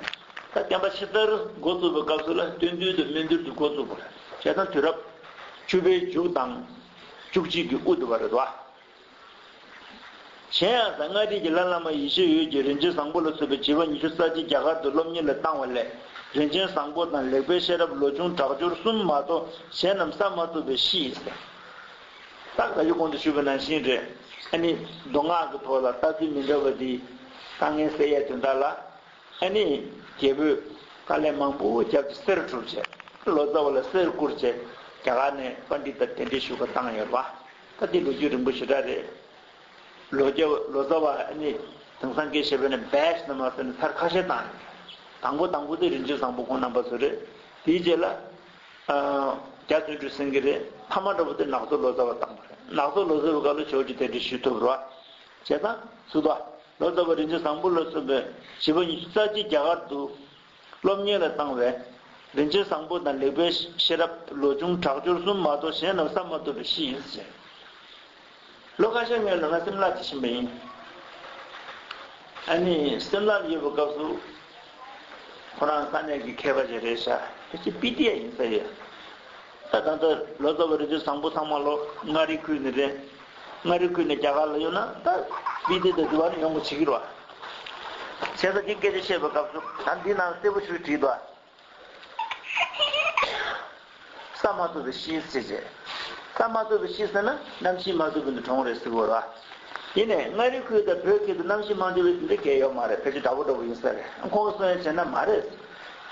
ད་བསྟན་པ་ཕྱི་དར་འགོ་བཙུགས་པའི་སྐབས་སུ་ལ་སྟོད་འདུལ་དང་སྨད་འདུལ་དུ་འགོ་བཙུགས་པ་རེད། བྱས་ཙང་དུས་རབས་བཅུ་པའི་མཇུག་དང་བཅུ་གཅིག་གི་དབུ་དུ་བ་རེད་དོ། གཞན་ཡང་ས་མངའ་རིས་ཀྱི་ལྷ་བླ་མ་ཡེ་ཤེས་འོད་ཀྱིས་རིན་ཆེན་བཟང་པོ་ལ་སོགས་པའི་བྱིས་པ་ཉི་ཤུ་རྩ་གཅིག་རྒྱ་གར་དུ་སློབ་གཉེར་ལ་བཏང་བ་ལས་རིན་ཆེན་བཟང་པོ་དང་ལེགས་པའི་ཤེས་རབ་ལོ་ཆུང་དྲག་སྦྱོར་གསུམ་མ་གཏོགས་གཞན་རྣམས་བསགས་མ་ཐུབ་པས་ཤི་ཟེར། ད་ག་ཡོད་གོང་དུ་ཞུས་པ་ནང་བཞིན་རེད། ཨ་ནི་མདོ་སྔགས་ཀྱི་ཐོག་ལ་ལྟ་ཚུལ་མི་འདྲ་བ་འདི་དཀའ་ངལ་སེལ་ཡས་དོན་དག་ལ། ཨ་ནི་རྒྱལ་པོས་དཀའ་ལས་མང་པོ་བརྒྱབ་སྟེ་གསེར་བསྒྲུབས་བྱས། ལོ་ཙཱ་བ་ལ་གསེར་བསྐུར་བྱས་རྒྱ་གར་ནས་པཎྜི་ཏ་གདན་འདྲེན་ཞུ་བ་བཏང་ཡོད་རེད་བ། ད་འདི་ལོ་རྒྱུས་རིང་པོ་ཞེ་དྲག་རེད། ལོ་རྒྱ་ལོ་ཙཱ་བ་ཨ་ནི་དེང་སང་སྐད་བཤད་པ་ན་བེ་ཤ་ན་མ་ཟེར་ནས་ཚར་ཁ་ཤས་བཏང་ཡོད། དང་པོ་དང་པོ་དེ་རིན་ཆེན་བཟང་པོ་ཁོང་རྣམ་པ་ཚོ་རེད། དེའི་རྗེས་ལ་ཨ་རྒྱ་བརྩོན་འགྲུས་སེང་གེ་རེད། ཐ་མ་འདྲ་བོ་དེ་ནག་ཚོ་ལོ་ཙཱ་བ་བཏང་བ་རེད། ནག་ཚོགས་ལོ་ཙཱ་བའི་སྐབས་ལ་ཕྱོགས་བཅུ་དེ་འདྲ་ཞུ་ཐུབ་རོགས། བྱས་ཙང་སུ་དོ། ལོ་ཙཱ་བ་རིན་ཆེན་བཟང་པོ་ལ་སོགས་པའི་བྱིས་པ་ཉི་ཤུ་རྩ་གཅིག་རྒྱ་གར་དུ་སློབ་གཉེར་ལ་བཏང་བས། རིན་ཆེན་བཟང་པོ་དང་ལེགས་པའི་ཤེས་རབ་ལོ་ཆུང་དྲག་སྦྱོར་གསུམ་མ་གཏོགས་གཞན་རྣམས་བསམ་མ་ཐུབ་པའི་གཤིས་ཡིན་ཟེར། ལོ་ཁ་ཤས་སྔོན་ལ་ང་སིམ་ལ་དུ་ཕྱིན་པ་ཡིན། ཨ་ནི་སིམ་ལ་ལ་ཡོད་པའི་སྐབས་སུ། ཁོ་རང་ས་གནས་ཀྱི་མཁས་པ་ཅིག་རེད་ཤག་དེ་ཅི་པི་ཏི་ཡ་ཡིན་ས་ཡོད། ད་ད་ལྟ་ལོ་ཙཱ་བ་རིན་ཆེན་བཟང་པོ་ཚང་མ་ལོ་མངའ་རིས་ཁུལ་ནས་རེད། མངའ་རིས་ཁུལ་ནས་རྒྱ་གར་ལ་ཡོང་ན་ད་པི་ཏི་ཡ་དེ་དུ་བ་ནས་ཡོང་གི་བྱེད་ཀྱི་རེད་བ། བྱས་ཙང་དེ་སྐད་ཆ་བཤད་པའི་སྐབས་སུ་ད་འདི་ནང་གསལ་པོ་ཞིག་བྲིས་འདུག་བསམ་མ་ཐུབ་པའི་གཤིས་ཟེར་བྱས། བསམ་མ་ཐུབ་པའི་གཤིས་ཟེར་ན་རྣམ་ཤེས་མ་ཐུབ་པའི་གྲོང་རེད་ཟེར་བ་རེད། ཡིན་ནའི་མངའ་རིས་ཁུལ་དང་བོད་ཁུལ་དུ་རྣམ་ཤེས་མ་ཐུབ་པའི་དེ་འདྲ་གལ་ཡོད་མ་རེད། ཕལ་ཆེར་འདྲ་པོ་འདྲ་པོ་ཡིན་ས་རེད། ཁོང་གསུང་ཡ་བྱས་ན་མ་རེད།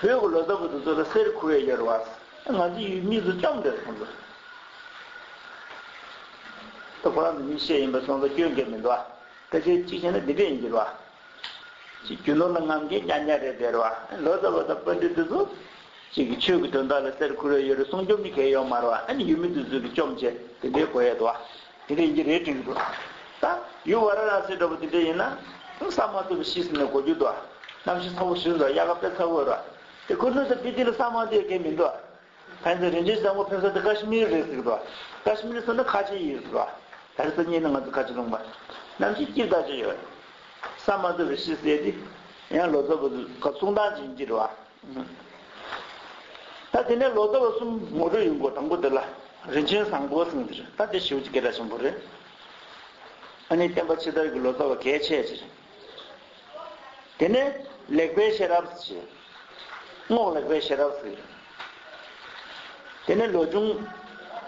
བོད་ཀྱི་ལོ་ཙཱ་བ་དེ་ཚོ་ལ་གསེར་ཁུར་ཡ་ཡོད་རེད་བ། ང་ཚོ་ཡུལ་མི་ཚོ་བཅོམ་རེད་ཁོང་ཚོ། ད་ཁོ་རང་ཚོ་མི་བཤད་ཡིན་པ་སོང་ཙང་སྐྱོན་གལ་མི་འདུག་བ། ཕལ་ཆེར་གཅིག་བྱས་ན་འདི་འདྲ་ཡིན་གྱི་རེད་བ། ཅིག་རྒྱུ་ནོར་ལ་རྔམ་མཁན་རྐྱང་རྐྱང་རེད་དེ་རེད་བ། ལོ་ཙཱ་བ་དང་པཎྜི་ཏ་དེ་ཚོ་ཅིག་གི་ཆོས་ཀྱི་དོན་དག་ལ་གསེར་ཁུར་ཡ་ཡོད་རེད་གསུང་རྒྱུ་ནི་གལ་ཡོད་མ་རེད་བ། ཨ་ནི་ཡུལ་མི་དེ་ཚོས་ཀྱི་བཅོམ་བྱས་དེ་འདྲའི་གོ་ཡ་འདུག་བ། དེ་འདྲ་ཡིན་གྱི་རེད་དྲན་གྱི་འདུག་ད་ཡུལ་ཝཱ་ར་ཎ་སི་འདྲ་པོ་དེ་འདྲ་ཡིན་ན་བསམ་མ་ཐུབ་པའི་གཤིས་ཟེར་ནས་གོ་རྒྱུ་འདུག་བ། གནམ་གཤིས་ཚ་པོ་ཞིག་འདུག་དབྱར་ཁ་དཔེ་ཚ་པོ་རེད་བ། དེ་ཁུ་ནུ་ཚོ་པི་ཏི་ལ་བསམ་མ་ཐུབ་ཡ་གལ་མི་འདུག་བ། ཕན་ཚུན་རིན་ཆེན་བཟང་པོ་ཕེབས་ས་དེ་ཀ་ཤི་མིར་རེད་ཟེར་གི་འདུག་ཀ་ཤི་མིར་ཟེར་ན་ཁ་ཆེ་ཡིན་ཟེར་གི་འདུག་ད་རེས་སང་ཉིན་ནི་ང་ཚོ་ཁ་ཆེ་ལུང་པ། གནམ་གཤིས་སྐྱིད་ཐག་ཆོད་ཡོད། བསམ་མ་ཐུབ་པའི་གཤིས་ཟེར་དེ་ཡང་ལོ་ཙཱ་བ་ཚོ་ག་གསུང་སྟངས་ཅིག་ཡིན་གྱི་རེད་བ། ད་དེ་ནས་ལོ་ཙཱ་བ་གསུམ་ངོ་སྤྲོད་ཡོང་གོ་དང་པོ་དེ་ལ་རིན་ཆེན་བཟང་པོ་ཟེར་གི་འདུག་ད་དེ་ཞེ་པོ་ཅིག་སྐད་གྲགས་ཆེན་པོ་རེད། ཨ་ནི་བསྟན་པ་ཕྱི་དར་གྱི་ལོ་ཙཱ་བ་གལ་ཆེ་ཆེ་རེད། དེ་ནས་ལེགས་པའི་ཤེས་རབ་ཟེར། རྔོག་ལེགས་པའི་ཤེས་རབ་ཟེར། དེ་ནས་ལོ་ཆུང་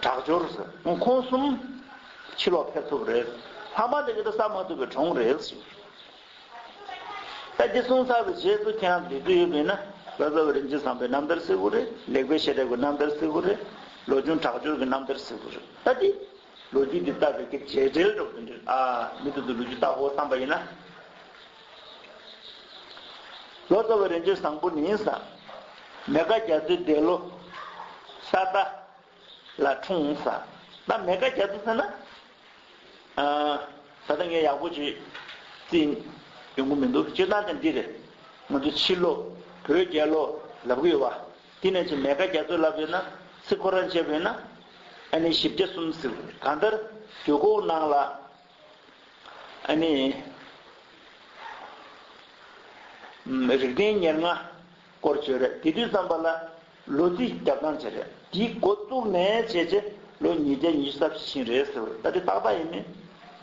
དྲག་སྦྱོར་ཟེར། ཁོང་གསུམ་ཕྱི་ལོགས་ཕེབས་ཐུབ་རེད། ལྷག་མ་དེ་གི་ད་བསམ་མ་ཐུབ་པའི་གྲོང་རེད་ཟེར། ད་འདི་གསུངས་ཚར་བའི་རྗེས་སུ་ཁྱེད་རང་འདི་དུས་ཡོད་པས་ན་ལོ་ཙཱ་བ་རིན་ཆེན་བཟང་པོའི་རྣམ་ཐར་ཟེར་དགོས་རེད། ལེགས་པའི་ཤེས་རབ་ཀྱི་རྣམ་ཐར་ཟེར་དགོས་རེད། ལོ་ཆུང་དྲག་སྦྱོར་གྱི་རྣམ་ཐར་ཟེར་དགོས་རེད། ད་འདི། ལོ་རྒྱུས་འདི་ལྟ་བུའི་གི་རྗེས་འབྲེལ་འདྲ་པོ་དེ་འདྲ། ཨ། མི་དེ་ཚོ་ལོ་རྒྱུས་ལྟ་དགོས་བསམ་པ་ཡིན་ན། ལོ་ཙཱ་བ་རིན་ཆེན་བཟང་པོ་ནི་ས། མེ་མཁའ་རྒྱ་མཚོའི་འདས་ལོ། ས་རྟ་ལ་འཁྲུངས་ས། ད་མེ་མཁའ་རྒྱ་མཚོ་ཟེར་ན། ཨ། ད་ལྟ་ངས་ཡག་པོ་ཅིག་རྩིས་ཡོང་གི་མི་འདུག་སྤྱིར་བཏང་དེ་འདི་རེད། ང་ཚོ་ཕྱི་ལོ། བོད་རྒྱལ་ལོ་ལབ་གི་ཡོད་པ། དེ་ནས་ཅིག་མེ་མཁའ་རྒྱ་མཚོ་ལབ་ཡོད་ན་ཚིག་ཁོ་རང་བྱས་པ་ཡིན་ན། ཨ་ནི་བཞི་བརྒྱ་གསུམ་ཟེར་གི་རེད། གང་ལྟར་རྒྱུག་ཁོག་ནང་ལ། ཨ་ནི། རིགས་ལྡན་ཉེར་ལྔ་སྐོར་བརྗོད་རེད། དེ་དུས་ཙམ་པ་ལ་ལོ་རྩིས་རྒྱབ་སྟངས་བྱས་རེད། དེའི་འགོ་བཙུགས་ནས་བྱས་རྗེས་ལོ་ཉིས་བརྒྱ་ཉི་ཤུ་རྩ་བཞི་ཕྱིན་རེད་ཟེར་བ་རེད། ད་དེ་ཏག་ཏག་ཡིན་མིན་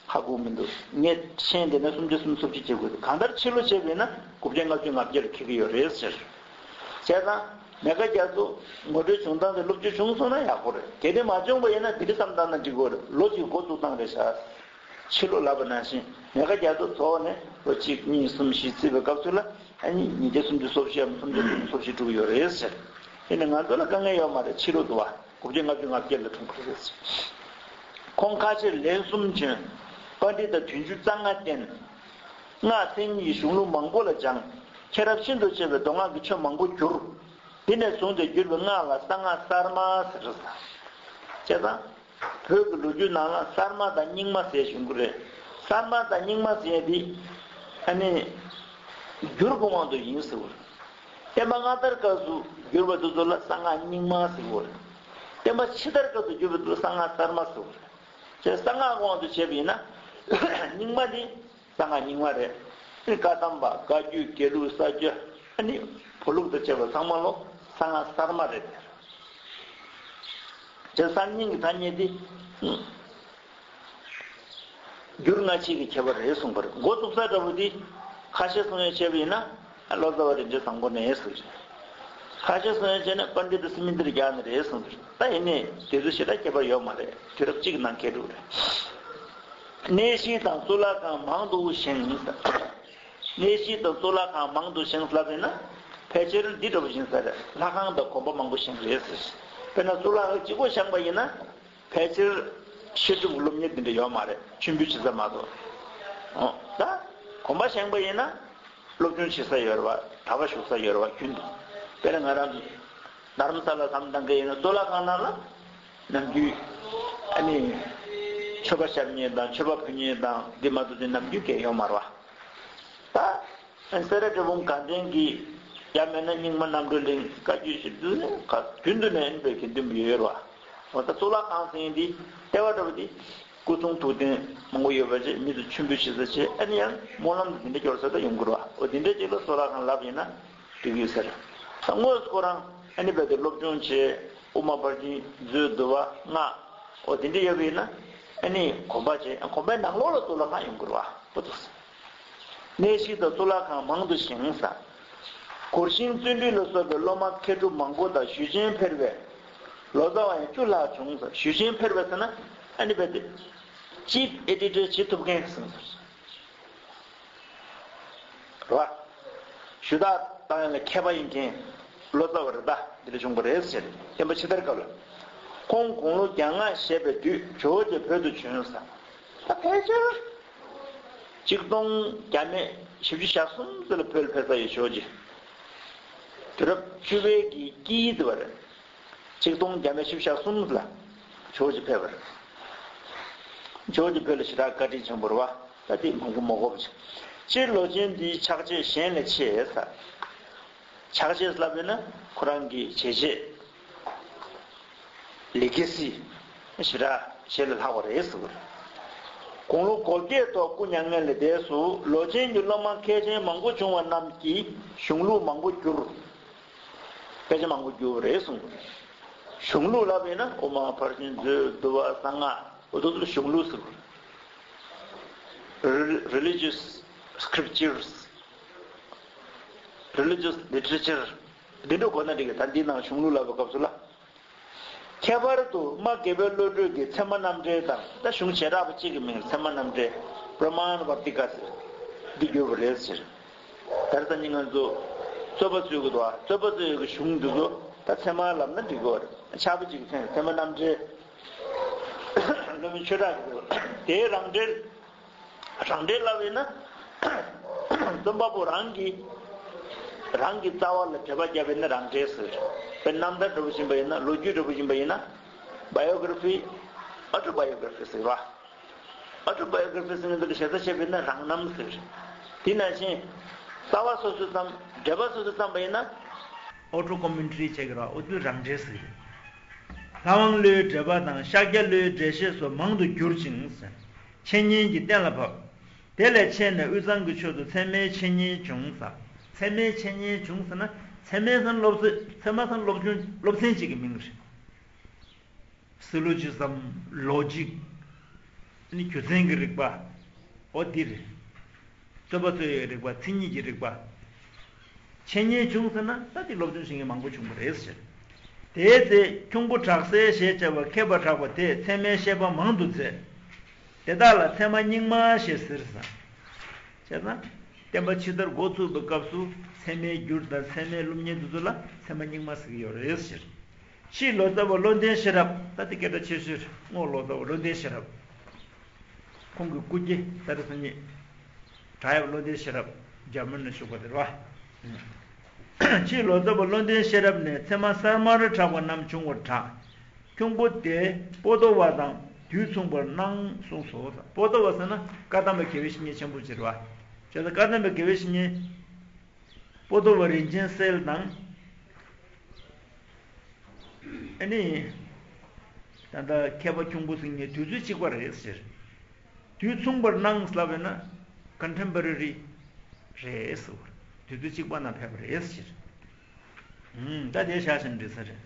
ཧ་གོ་མི་འདུག་ངས་ཤེས་བསྡད་ན་སུམ་བརྒྱ་སུམ་ཅུ་སོ་བཞི་བྱེད་དགོས་འདུག་གང་ལྟར་ཕྱི་ལོ་བྱས་པ་ཡིན་ན་དགུ་བརྒྱ་ལྔ་བཅུ་ང་བརྒྱད་ལ་འཁེལ་གྱི་ཡོད་རེད་ཟེར། བྱས་ཙང་མེ་མཁའ་རྒྱ་མཚོ་ངོ་སྤྲོད་བྱུང་སྟངས་དེ་སློབ་རྒྱུ་བྱུང་སོང་ན་ཡག་པོ་རེད། གལ་ཏེ་མ་བྱུང་བ་ཡིན་ན་དེ་འདྲ་བསམ་བཏང་ན་འགྲིག་གི་རེད། ལོ་གཅིག་འགོ་བཙུགས་སྟངས་རེད་ཤག་ཕྱི་ལོ་ལབ་པ་ནང་བཞིན་མེ་མཁའ་རྒྱ་མཚོ་རྫོགས་ནས་ལོ་གཅིག་གཉིས་གསུམ་བཞི་བརྩིས་པའི་སྐབས་སུ་ལ་ཨ་ནི་ཉིས་བརྒྱ་སུམ་ཅུ་སོ་བཞི་འམ་སུམ་བརྒྱ་སུམ་ཅུ་སོ་བཞི་འགྲོ་གི་ཡོད་རེད་ཟེར། དེ་ནི་ང་ཚོ་ལ་དཀའ་ངལ་ཡོད་མ་རེད། ཕྱི་ལོ་འདུག་བ། དགུ་བརྒྱ་ལྔ་བཅུ་ང་བརྒྱད་ལ་འཁྲུངས་པ་རེད་ཟེར། ཁོང་ཁ་ཆེར་ལན་གསུམ་བྱོན། པཎྜི་ཏ་བདུན་ཅུ་རྩ་ལྔ་བསྟེན། སྔགས་མཚན་ཉིད་གཞུང་ལུགས་མང་པོ་ལ་སྦྱངས། མཁྱེན་རབ་ཤིན་ཏུ་ཆེ་བའི་མདོ་སྔགས་ཀྱི་ཆོས་མང་པོ་བསྒྱུར། དེ་ནས་བཟུང་སྟེ་བསྒྱུར་བའི་སྔགས་ལ་གསང་སྔགས་གསར་མ་ཟེར། བྱས་ཙང་། བོད་ཀྱི་ལོ་རྒྱུས་ནང་ལ་གསར་མ་དང་རྙིང་མ་ཟེར་བཞིན་གྱི་རེད། གསར་མ་དང་རྙིང་མ་ཟེར་ཡ་དེ། ཨ་ནི། བསྒྱུར་གྱི་དབང་དུ་ཡིན་ཟེར་བ་རེད། བསྟན་པ་སྔ་དར་སྐབས་སུ་བསྒྱུར་བ་དེ་ཚོ་ལ་གསང་སྔགས་རྙིང་མ་ཟེར་བ་རེད། བསྟན་པ་ཕྱི་དར་སྐབས་སུ་བསྒྱུར་བ་དེ་ཚོ་གསང་སྔགས་གསར་མ་ཟེར་བ་རེད། བྱས་གསང་སྔགས་ཀྱི་དབང་དུ་བྱས་པ་ཡིན་ན། རྙིང་མ་ནི། གསང་སྔགས་རྙིང་མ་རེད། བཀའ་གདམས་པ། བཀའ་བརྒྱུད། དགེ་ལུགས། ས་སྐྱ། ཨ་ནི། བོད་ལུགས་དང་བཅས་པ་ཚང་མ་ལོ་གསང་སྔགས་གསར་མ་རེད། བྱས་གསར་རྙིང་གི་ཐ་སྙད་འདི། བསྒྱུར་སྔ་ཕྱི་གི་ཁྱད་པར་རེད་གསུངས་པ་རེད། འགོ་བཙུགས་ས་འདྲ་པོ་འདི། ཁ་ཤས་གསུང་ཡ་བྱས་པ་ཡིན་ན། ལོ་ཙཱ་བ་རིན་ཆེན་བཟང་པོ་ནས་གསུངས་རེད། ཁ་ཤས་གསུང་ཡ་བྱས་ན་པཎྜི་ཏ་སི་མི་འདིར་རྒྱག་ནི་རེད་གསུངས་རེད། ད་ཡིན་ནའི་དེ་ཚོ་ཞེ་དྲག་ཁྱད་པར་ཡོད་མ་རེད། དུས་རབས་གཅིག་གི་ནང་འཁེལ་འགྲོ་གི་རེད། གནས་གཞི་དང་གཙུག་ལག་ཁང་མང་དུ་བཞེངས། གནས་གཞི་དང་གཙུག་ལག་ཁང་མང་དུ་བཞེངས་ལབ་ཡིན་ན། ཕལ་ཆེར་འདི་འདྲ་པོ་བཞེངས་ས་རེད། ལྷ་ཁང་དང་དགོན་པ་མང་པོ་བཞེངས་རེད་ཟེར། དཔེར་ན་གཙུག་ལག་ཁང་གཅིག་པོ་བཞེངས་པ་ཡིན་ན། ཕལ་ཆེར་བཤད་སྒྲུབ་སློབ་གཉེར་འདི་འདྲ་ཡོད་མ་རེད། མཆོད་འབུལ་བྱེད་ས་མ་གཏོགས། ཨོ། ད་དགོན་པ་བཞེངས་པ་ཡིན་ན། སློབ་སྦྱོང་བྱེད་ས་ཡོད་རེད་བ། གྲྭ་པ་བཞུགས་ས་ཡོད་རེད་བ། རྒྱུན་དུ། དཔེར་ན་ང་རང་ཚོ་རྡ་རམ་ས་ལ་བསམ་བློ་བཏང་གི་ཡིན་ན་གཙུག་ལག་ཁང་ནང་ལ་ནམ་རྒྱུན་ཨ་ནི་ མཆོད་པ་བཤམས་མཁན་དང་མཆོད་པ་ཕུལ་མཁན་དང་འདི་མ་གཏོགས་དེ་ནམ་རྒྱུན་གང་ཡོད་མ་རེད་བ། ད་སེ་ར་འབྲས་སྤུངས་དགའ་ལྡན་གྱི་ཡང་མིན་ན་རྙིང་མ་རྣམ་གྲོལ་གླིང་བཀའ་བརྒྱུད་ཞིག་འདི་ནི་ག་རྒྱུན་དུ་ནས་ཨེ་འདི་བའི་དགེ་འདུན་པ་ཡོད་རེད་བ། འོ་ད་གཙུག་ལག་ཁང་ཟེར་མཁན་འདི་ལྟེ་བ་འདྲ་བོ་འདི་སྐུ་གསུང་ཐུགས་རྟེན་མང་པོ་ཡོད་པ་ཅིག་མི་ཚོ་མཆོད་འབུལ་བྱེད་ས་བྱས། ཨ་ནི་ཡང་སྨོན་ལམ་དེ་འདྲ་སྐྱོར་ས་ད་ཡོང་གི་རེད་བ། འོ་དེ་འདྲ་ཅིག་ལ་གཙུག་ལག་ཁང་ལབ་ཡིན་ན་འགྲིག་གི་ཡོད་ས་རེད། ད་དངོས་སུ་ཁོ་རང་ཨ་ནི་རྦད་དེ་སློབ་སྦྱོང་བྱས། དབུ་མ་ཕར་ཕྱིན་མཛོད་བསྡུ་བ་སྔགས། འོ་དེ་འདྲ་ཡོད་པ་ཡིན་ན་ཨ་ནི་དགོན་པ་བྱས། དགོན་པའི་ནང་ལོགས་ལ་གཙུག་ལག་ཁང་ཡོང་གི་རེད་བ། འོ་འདུག་སེ། གནས་གཞི་དང་གཙུག་ལག་ཁང་མང་དུ་བཞེངས་ས། གུར་ཤིང་བརྩོན་འགྲུས་ལ་སོགས་པའི་སློབ་མ་མཁས་གྲུབ་མང་པོ་དང་ཞུས་ཆེན་ཕེར་བའི་ལོ་ཙཱ་བ་ཡང་བཅུ་ལྷག་བྱུང་ས། ཞུས་ཆེན་ཕེར་བ་ཟེར་ན་ཨ་ནི་རྦད་དེ་ཅིབ་ཨེ་ཌི་ཊར་བྱེད་ཐུབ་མཁན་ཟེར་ས་རེད་བ། ཞུ་དག་བཏང་ཡ་ལ་མཁས་པ་ཡིན་མཁན་ལོ་ཙཱ་བ་རེད། ད་འདི་འདྲ་བྱུང་བ་རེད་ཟེར། བསྟན་པ་ཕྱི་དར་སྐབས་ལ། ཁོང་དགུང་ལོ་བརྒྱ་ལྔ་བཞེས་པའི་དུས་ཇོ་བོ་རྗེ་བོད་དུ་བྱོན་ས། ད་ཕལ་ཆེར་ཆིག་སྟོང་བརྒྱ་མེད་བཞི་བཅུ་ཞེ་གསུམ་ཙམ་ལ་བོད་ལ་ཕེབས་ས་ཡོད། ཇོ་བོ་རྗེ། དུས་རབས་བཅུ་པའི་གི་དཀྱིལ་དུ་བ་རེད། ཆིག་སྟོང་བརྒྱ་མེད་བཞི་བཅུ་ཞེ་གསུམ་ལ་ཇོ་བོ་རྗེ་ཕེབས་པ་རེད། ཇོ་བོ་རྗེ་བོད་ལ་ཞེ་དྲག་བཀའ་དྲིན་ཆེན་པོ་རེད་བ། ད་དེ་མང་པོ་མ་གོ་བ་བྱས། སྤྱིར་ལོ་ཆེན་འདིའི་ཕྱག་རྗེས་གཞན་ལས་ཆེ་ས། ཕྱག་རྗེས་ལབ་ཡོད་ན་ཁོ་རང་གི་བྱས་རྗེས། ལི་གེ་སི་ཞེ་དྲག་གཞན་ལས་ལྷག་པ་རེད་ཟེར་བ་རེད། དགུང་ལོ་གོ་བརྒྱད་ཐོག་སྐུ་མྱ་ངན་ལས་འདས་སུ་ལོ་ཆེན་གྱི་སློབ་མ་མཁས་ཆེན་མང་པོ་བྱུང་བ་རྣམས་ཀྱིས་གཞུང་ལུགས་མང་པོ་བསྒྱུར། དཔེ་ཆ་མང་པོ་བསྒྱུར་བ་རེད་གསུངས། གཞུང་ལུགས་ལབ་ཡིན་ན་དབུ་མ་ཕར་ཕྱིན་མཛོད་བསྡུ་བ་གསང་སྔགས། འོ་དེ་ཚོ་ལ་གཞུང་ལུགས་ཟེར་བ་རེད། Re- religious scriptures, religious literature འདི་འདྲ་གོ་ན་འགྲིག་གི། ད་འདི་ནང་གཞུང་ལུགས་ལབ་པའི་སྐབས་སུ་ལ། ཁྱད་པར་དུ་མ་དགེ་བའི་བློ་གྲོས་ཀྱི་ཚད་མ་རྣམ་འགྲེལ་དང་། ད་གཞུང་བྱེ་བྲག་པ་གཅིག་གི་མིང་ཚད་མ་རྣམ་འགྲེལ་པྲ་མཱ་ཎ་བརྟི་ཀ་ཟེར་འདི་བསྒྱུར་བ་རེད་ཟེར། ད་རེས་ད་ནི་ང་ཚོ་རྩོད་པ་རྩོད་ཀྱི་འདུག་བ། རྩོད་པ་རྩོད་ཡག་གི་གཞུང་འདི་ཚོ་ད་ཚད་མ་ལབ་ན་འགྲིག་གི་རེད། ཕྱག་དཔེ་གཅིག་གི་ཚད་ཚད་མ་རྣམ་འགྲེལ། བློ་མི་ཆོས་གྲགས་ཀྱི་འདུག་དེའི་རང་འགྲེལ། རང་འགྲེལ་ལབ་ཡིན་ན། རྩོམ་པ་པོ་རང་གིས་རང་གི་རྩ་བ་ལ་འགྲེལ་པ་བརྒྱབ་པ་ཡིན་ན་རང་འགྲེལ་ཟེར། དཔེར་ན་རྣམ་ཐར་འདྲ་པོ་ཡིན་པ་ཡིན་ན། ལོ་རྒྱུས་འདྲ་པོ་ཡིན་པ་ཡིན་ན། Biography, Autobiography ཟེར་བ། Autobiography ཟེར་ན་འདི་ལ་ཞེ་ས་བཤད་པ་ཡིན་ན་རང་རྣམ་ཟེར། དེ་ནང་བཞིན་རྩ་བ་སོ་སོས་བརྩམས། འགྲེལ་པ་སོ་སོས་བརྩམས་པ་ཡིན་ན། Auto commentary བྱེད་ཀྱི་རེད། འོ་དེ་རང་འགྲེལ་ཟེར། ལྷ་དབང་བློའི་འགྲེལ་པ་དང་ཤཱཀྱ་བློའི་འགྲེལ་བཤད་སོགས་མང་དུ་བསྒྱུར་ཅིང་། འཆད་ཉན་གྱིས་གཏན་ལ་ཕབ། དེ་ལས་ཆད་ནས་དབུས་གཙང་གི་ཕྱོགས་སུ་ཚད་མའི་འཆད་ཉན་བྱུང་ས། ཚད་མའི་འཆད་ཉན་བྱུང་ཟེར་ན། ཚད་མའི་སང་སློབ་ཚན། ཚད་མ་སང་སློབ་སྦྱོང་སློབ་ཚན་གཅིག་གི་མིང་རེད། Syllogism, logic ནི་རྒྱུ་མཚན་གྱི་རིག་པ། འོ་འདི་རེད། རྩོད་པ་རྩོད་ཡག་གི་རིག་པ། མཚན་ཉིད་ཀྱི་རིག་པ། འཆད་ཉན་བྱུང་ཟེར་ན་ད་དེ་སློབ་སྦྱོང་བྱེད་མཁན་མང་པོ་བྱུང་བ་རེད་ཟེར། དེའི་ཚེ་ཁྱུང་པོ་གྲགས་སེ་ཞེས་བྱ་བ་མཁས་པར་གྲགས་པ་དེས་ཚད་མའི་བཤད་པ་མང་དུ་མཛད། དེ་དག་ལ་ཚད་མ་རྙིང་མ་ཞེས་ཟེར་ཟེར། བྱས་ན། བསྟན་པ་ཕྱི་དར་འགོ་ཚུགས་པའི་སྐབས་སུ་ཚད་མའི་འགྱུར་དང་ཚད་མའི་སློབ་གཉེར་དེ་ཚོ་ལ་ཚད་མ་རྙིང་མ་ཟེར་གྱི་ཡོད་རེད་ཟེར། ཕྱིས་ལོ་ཙཱ་བ་བློ་ལྡན་ཤེས་རབ། ད་དེ་སྐད་གྲགས་ཆེ་ཤོས་རེད། སྔོན་ལོ་ཙཱ་བ་བློ་ལྡན་ཤེས་རབ། ཁོང་གི་སྐུ་སྐྱེ་ད་རེས་སང་ཉིན་བྲག་གཡབ་བློ་ལྡན་ཤེས་རབ་འཇར་མན་ལ་བཞུགས་པ་དེ་རེད་བ། ཕྱིས་ལོ་ཙཱ་བ་བློ་ལྡན་ཤེས་རབ་ནས་ཚད་མ་གསར་མར་གྲགས་པ་རྣམས་བྱུང་བར་གྲགས། ཁྱུང་པོ་དེས་པོ་ཏོ་བ་དང་དུས་མཚུངས་པར་སྣང་གསུངས་སོ། པོ་ཏོ་བ་ཟེར་ན་བཀའ་གདམས་པའི་དགེ་བའི་བཤེས་གཉེན་ཆེན་པོ་ཅིག་རེད་བ། བྱས་ཙང་བཀའ་གདམས་པའི་དགེ་བའི་བཤེས་གཉེན་པོ་ཏོ་བ་རིན་ཆེན་གསལ་དང་། ཨ་ནི། ད་ལྟ་མཁས་པ་ཁྱུང་པོ་ཟེར་མཁན་དུས་ཚོད་གཅིག་པ་རེད་ཟེར། དུས་མཚུངས་པར་སྣང་ལབ་ཡོད་ན། Contemporary རེད་ཟེར། དུས་ཚོད་གཅིག་པ་ན་ཕེབས་པ་རེད་ཟེར། ཨུམ། ད་དེ་བཞག་བཞིན་འགྲིག་ས་རེད།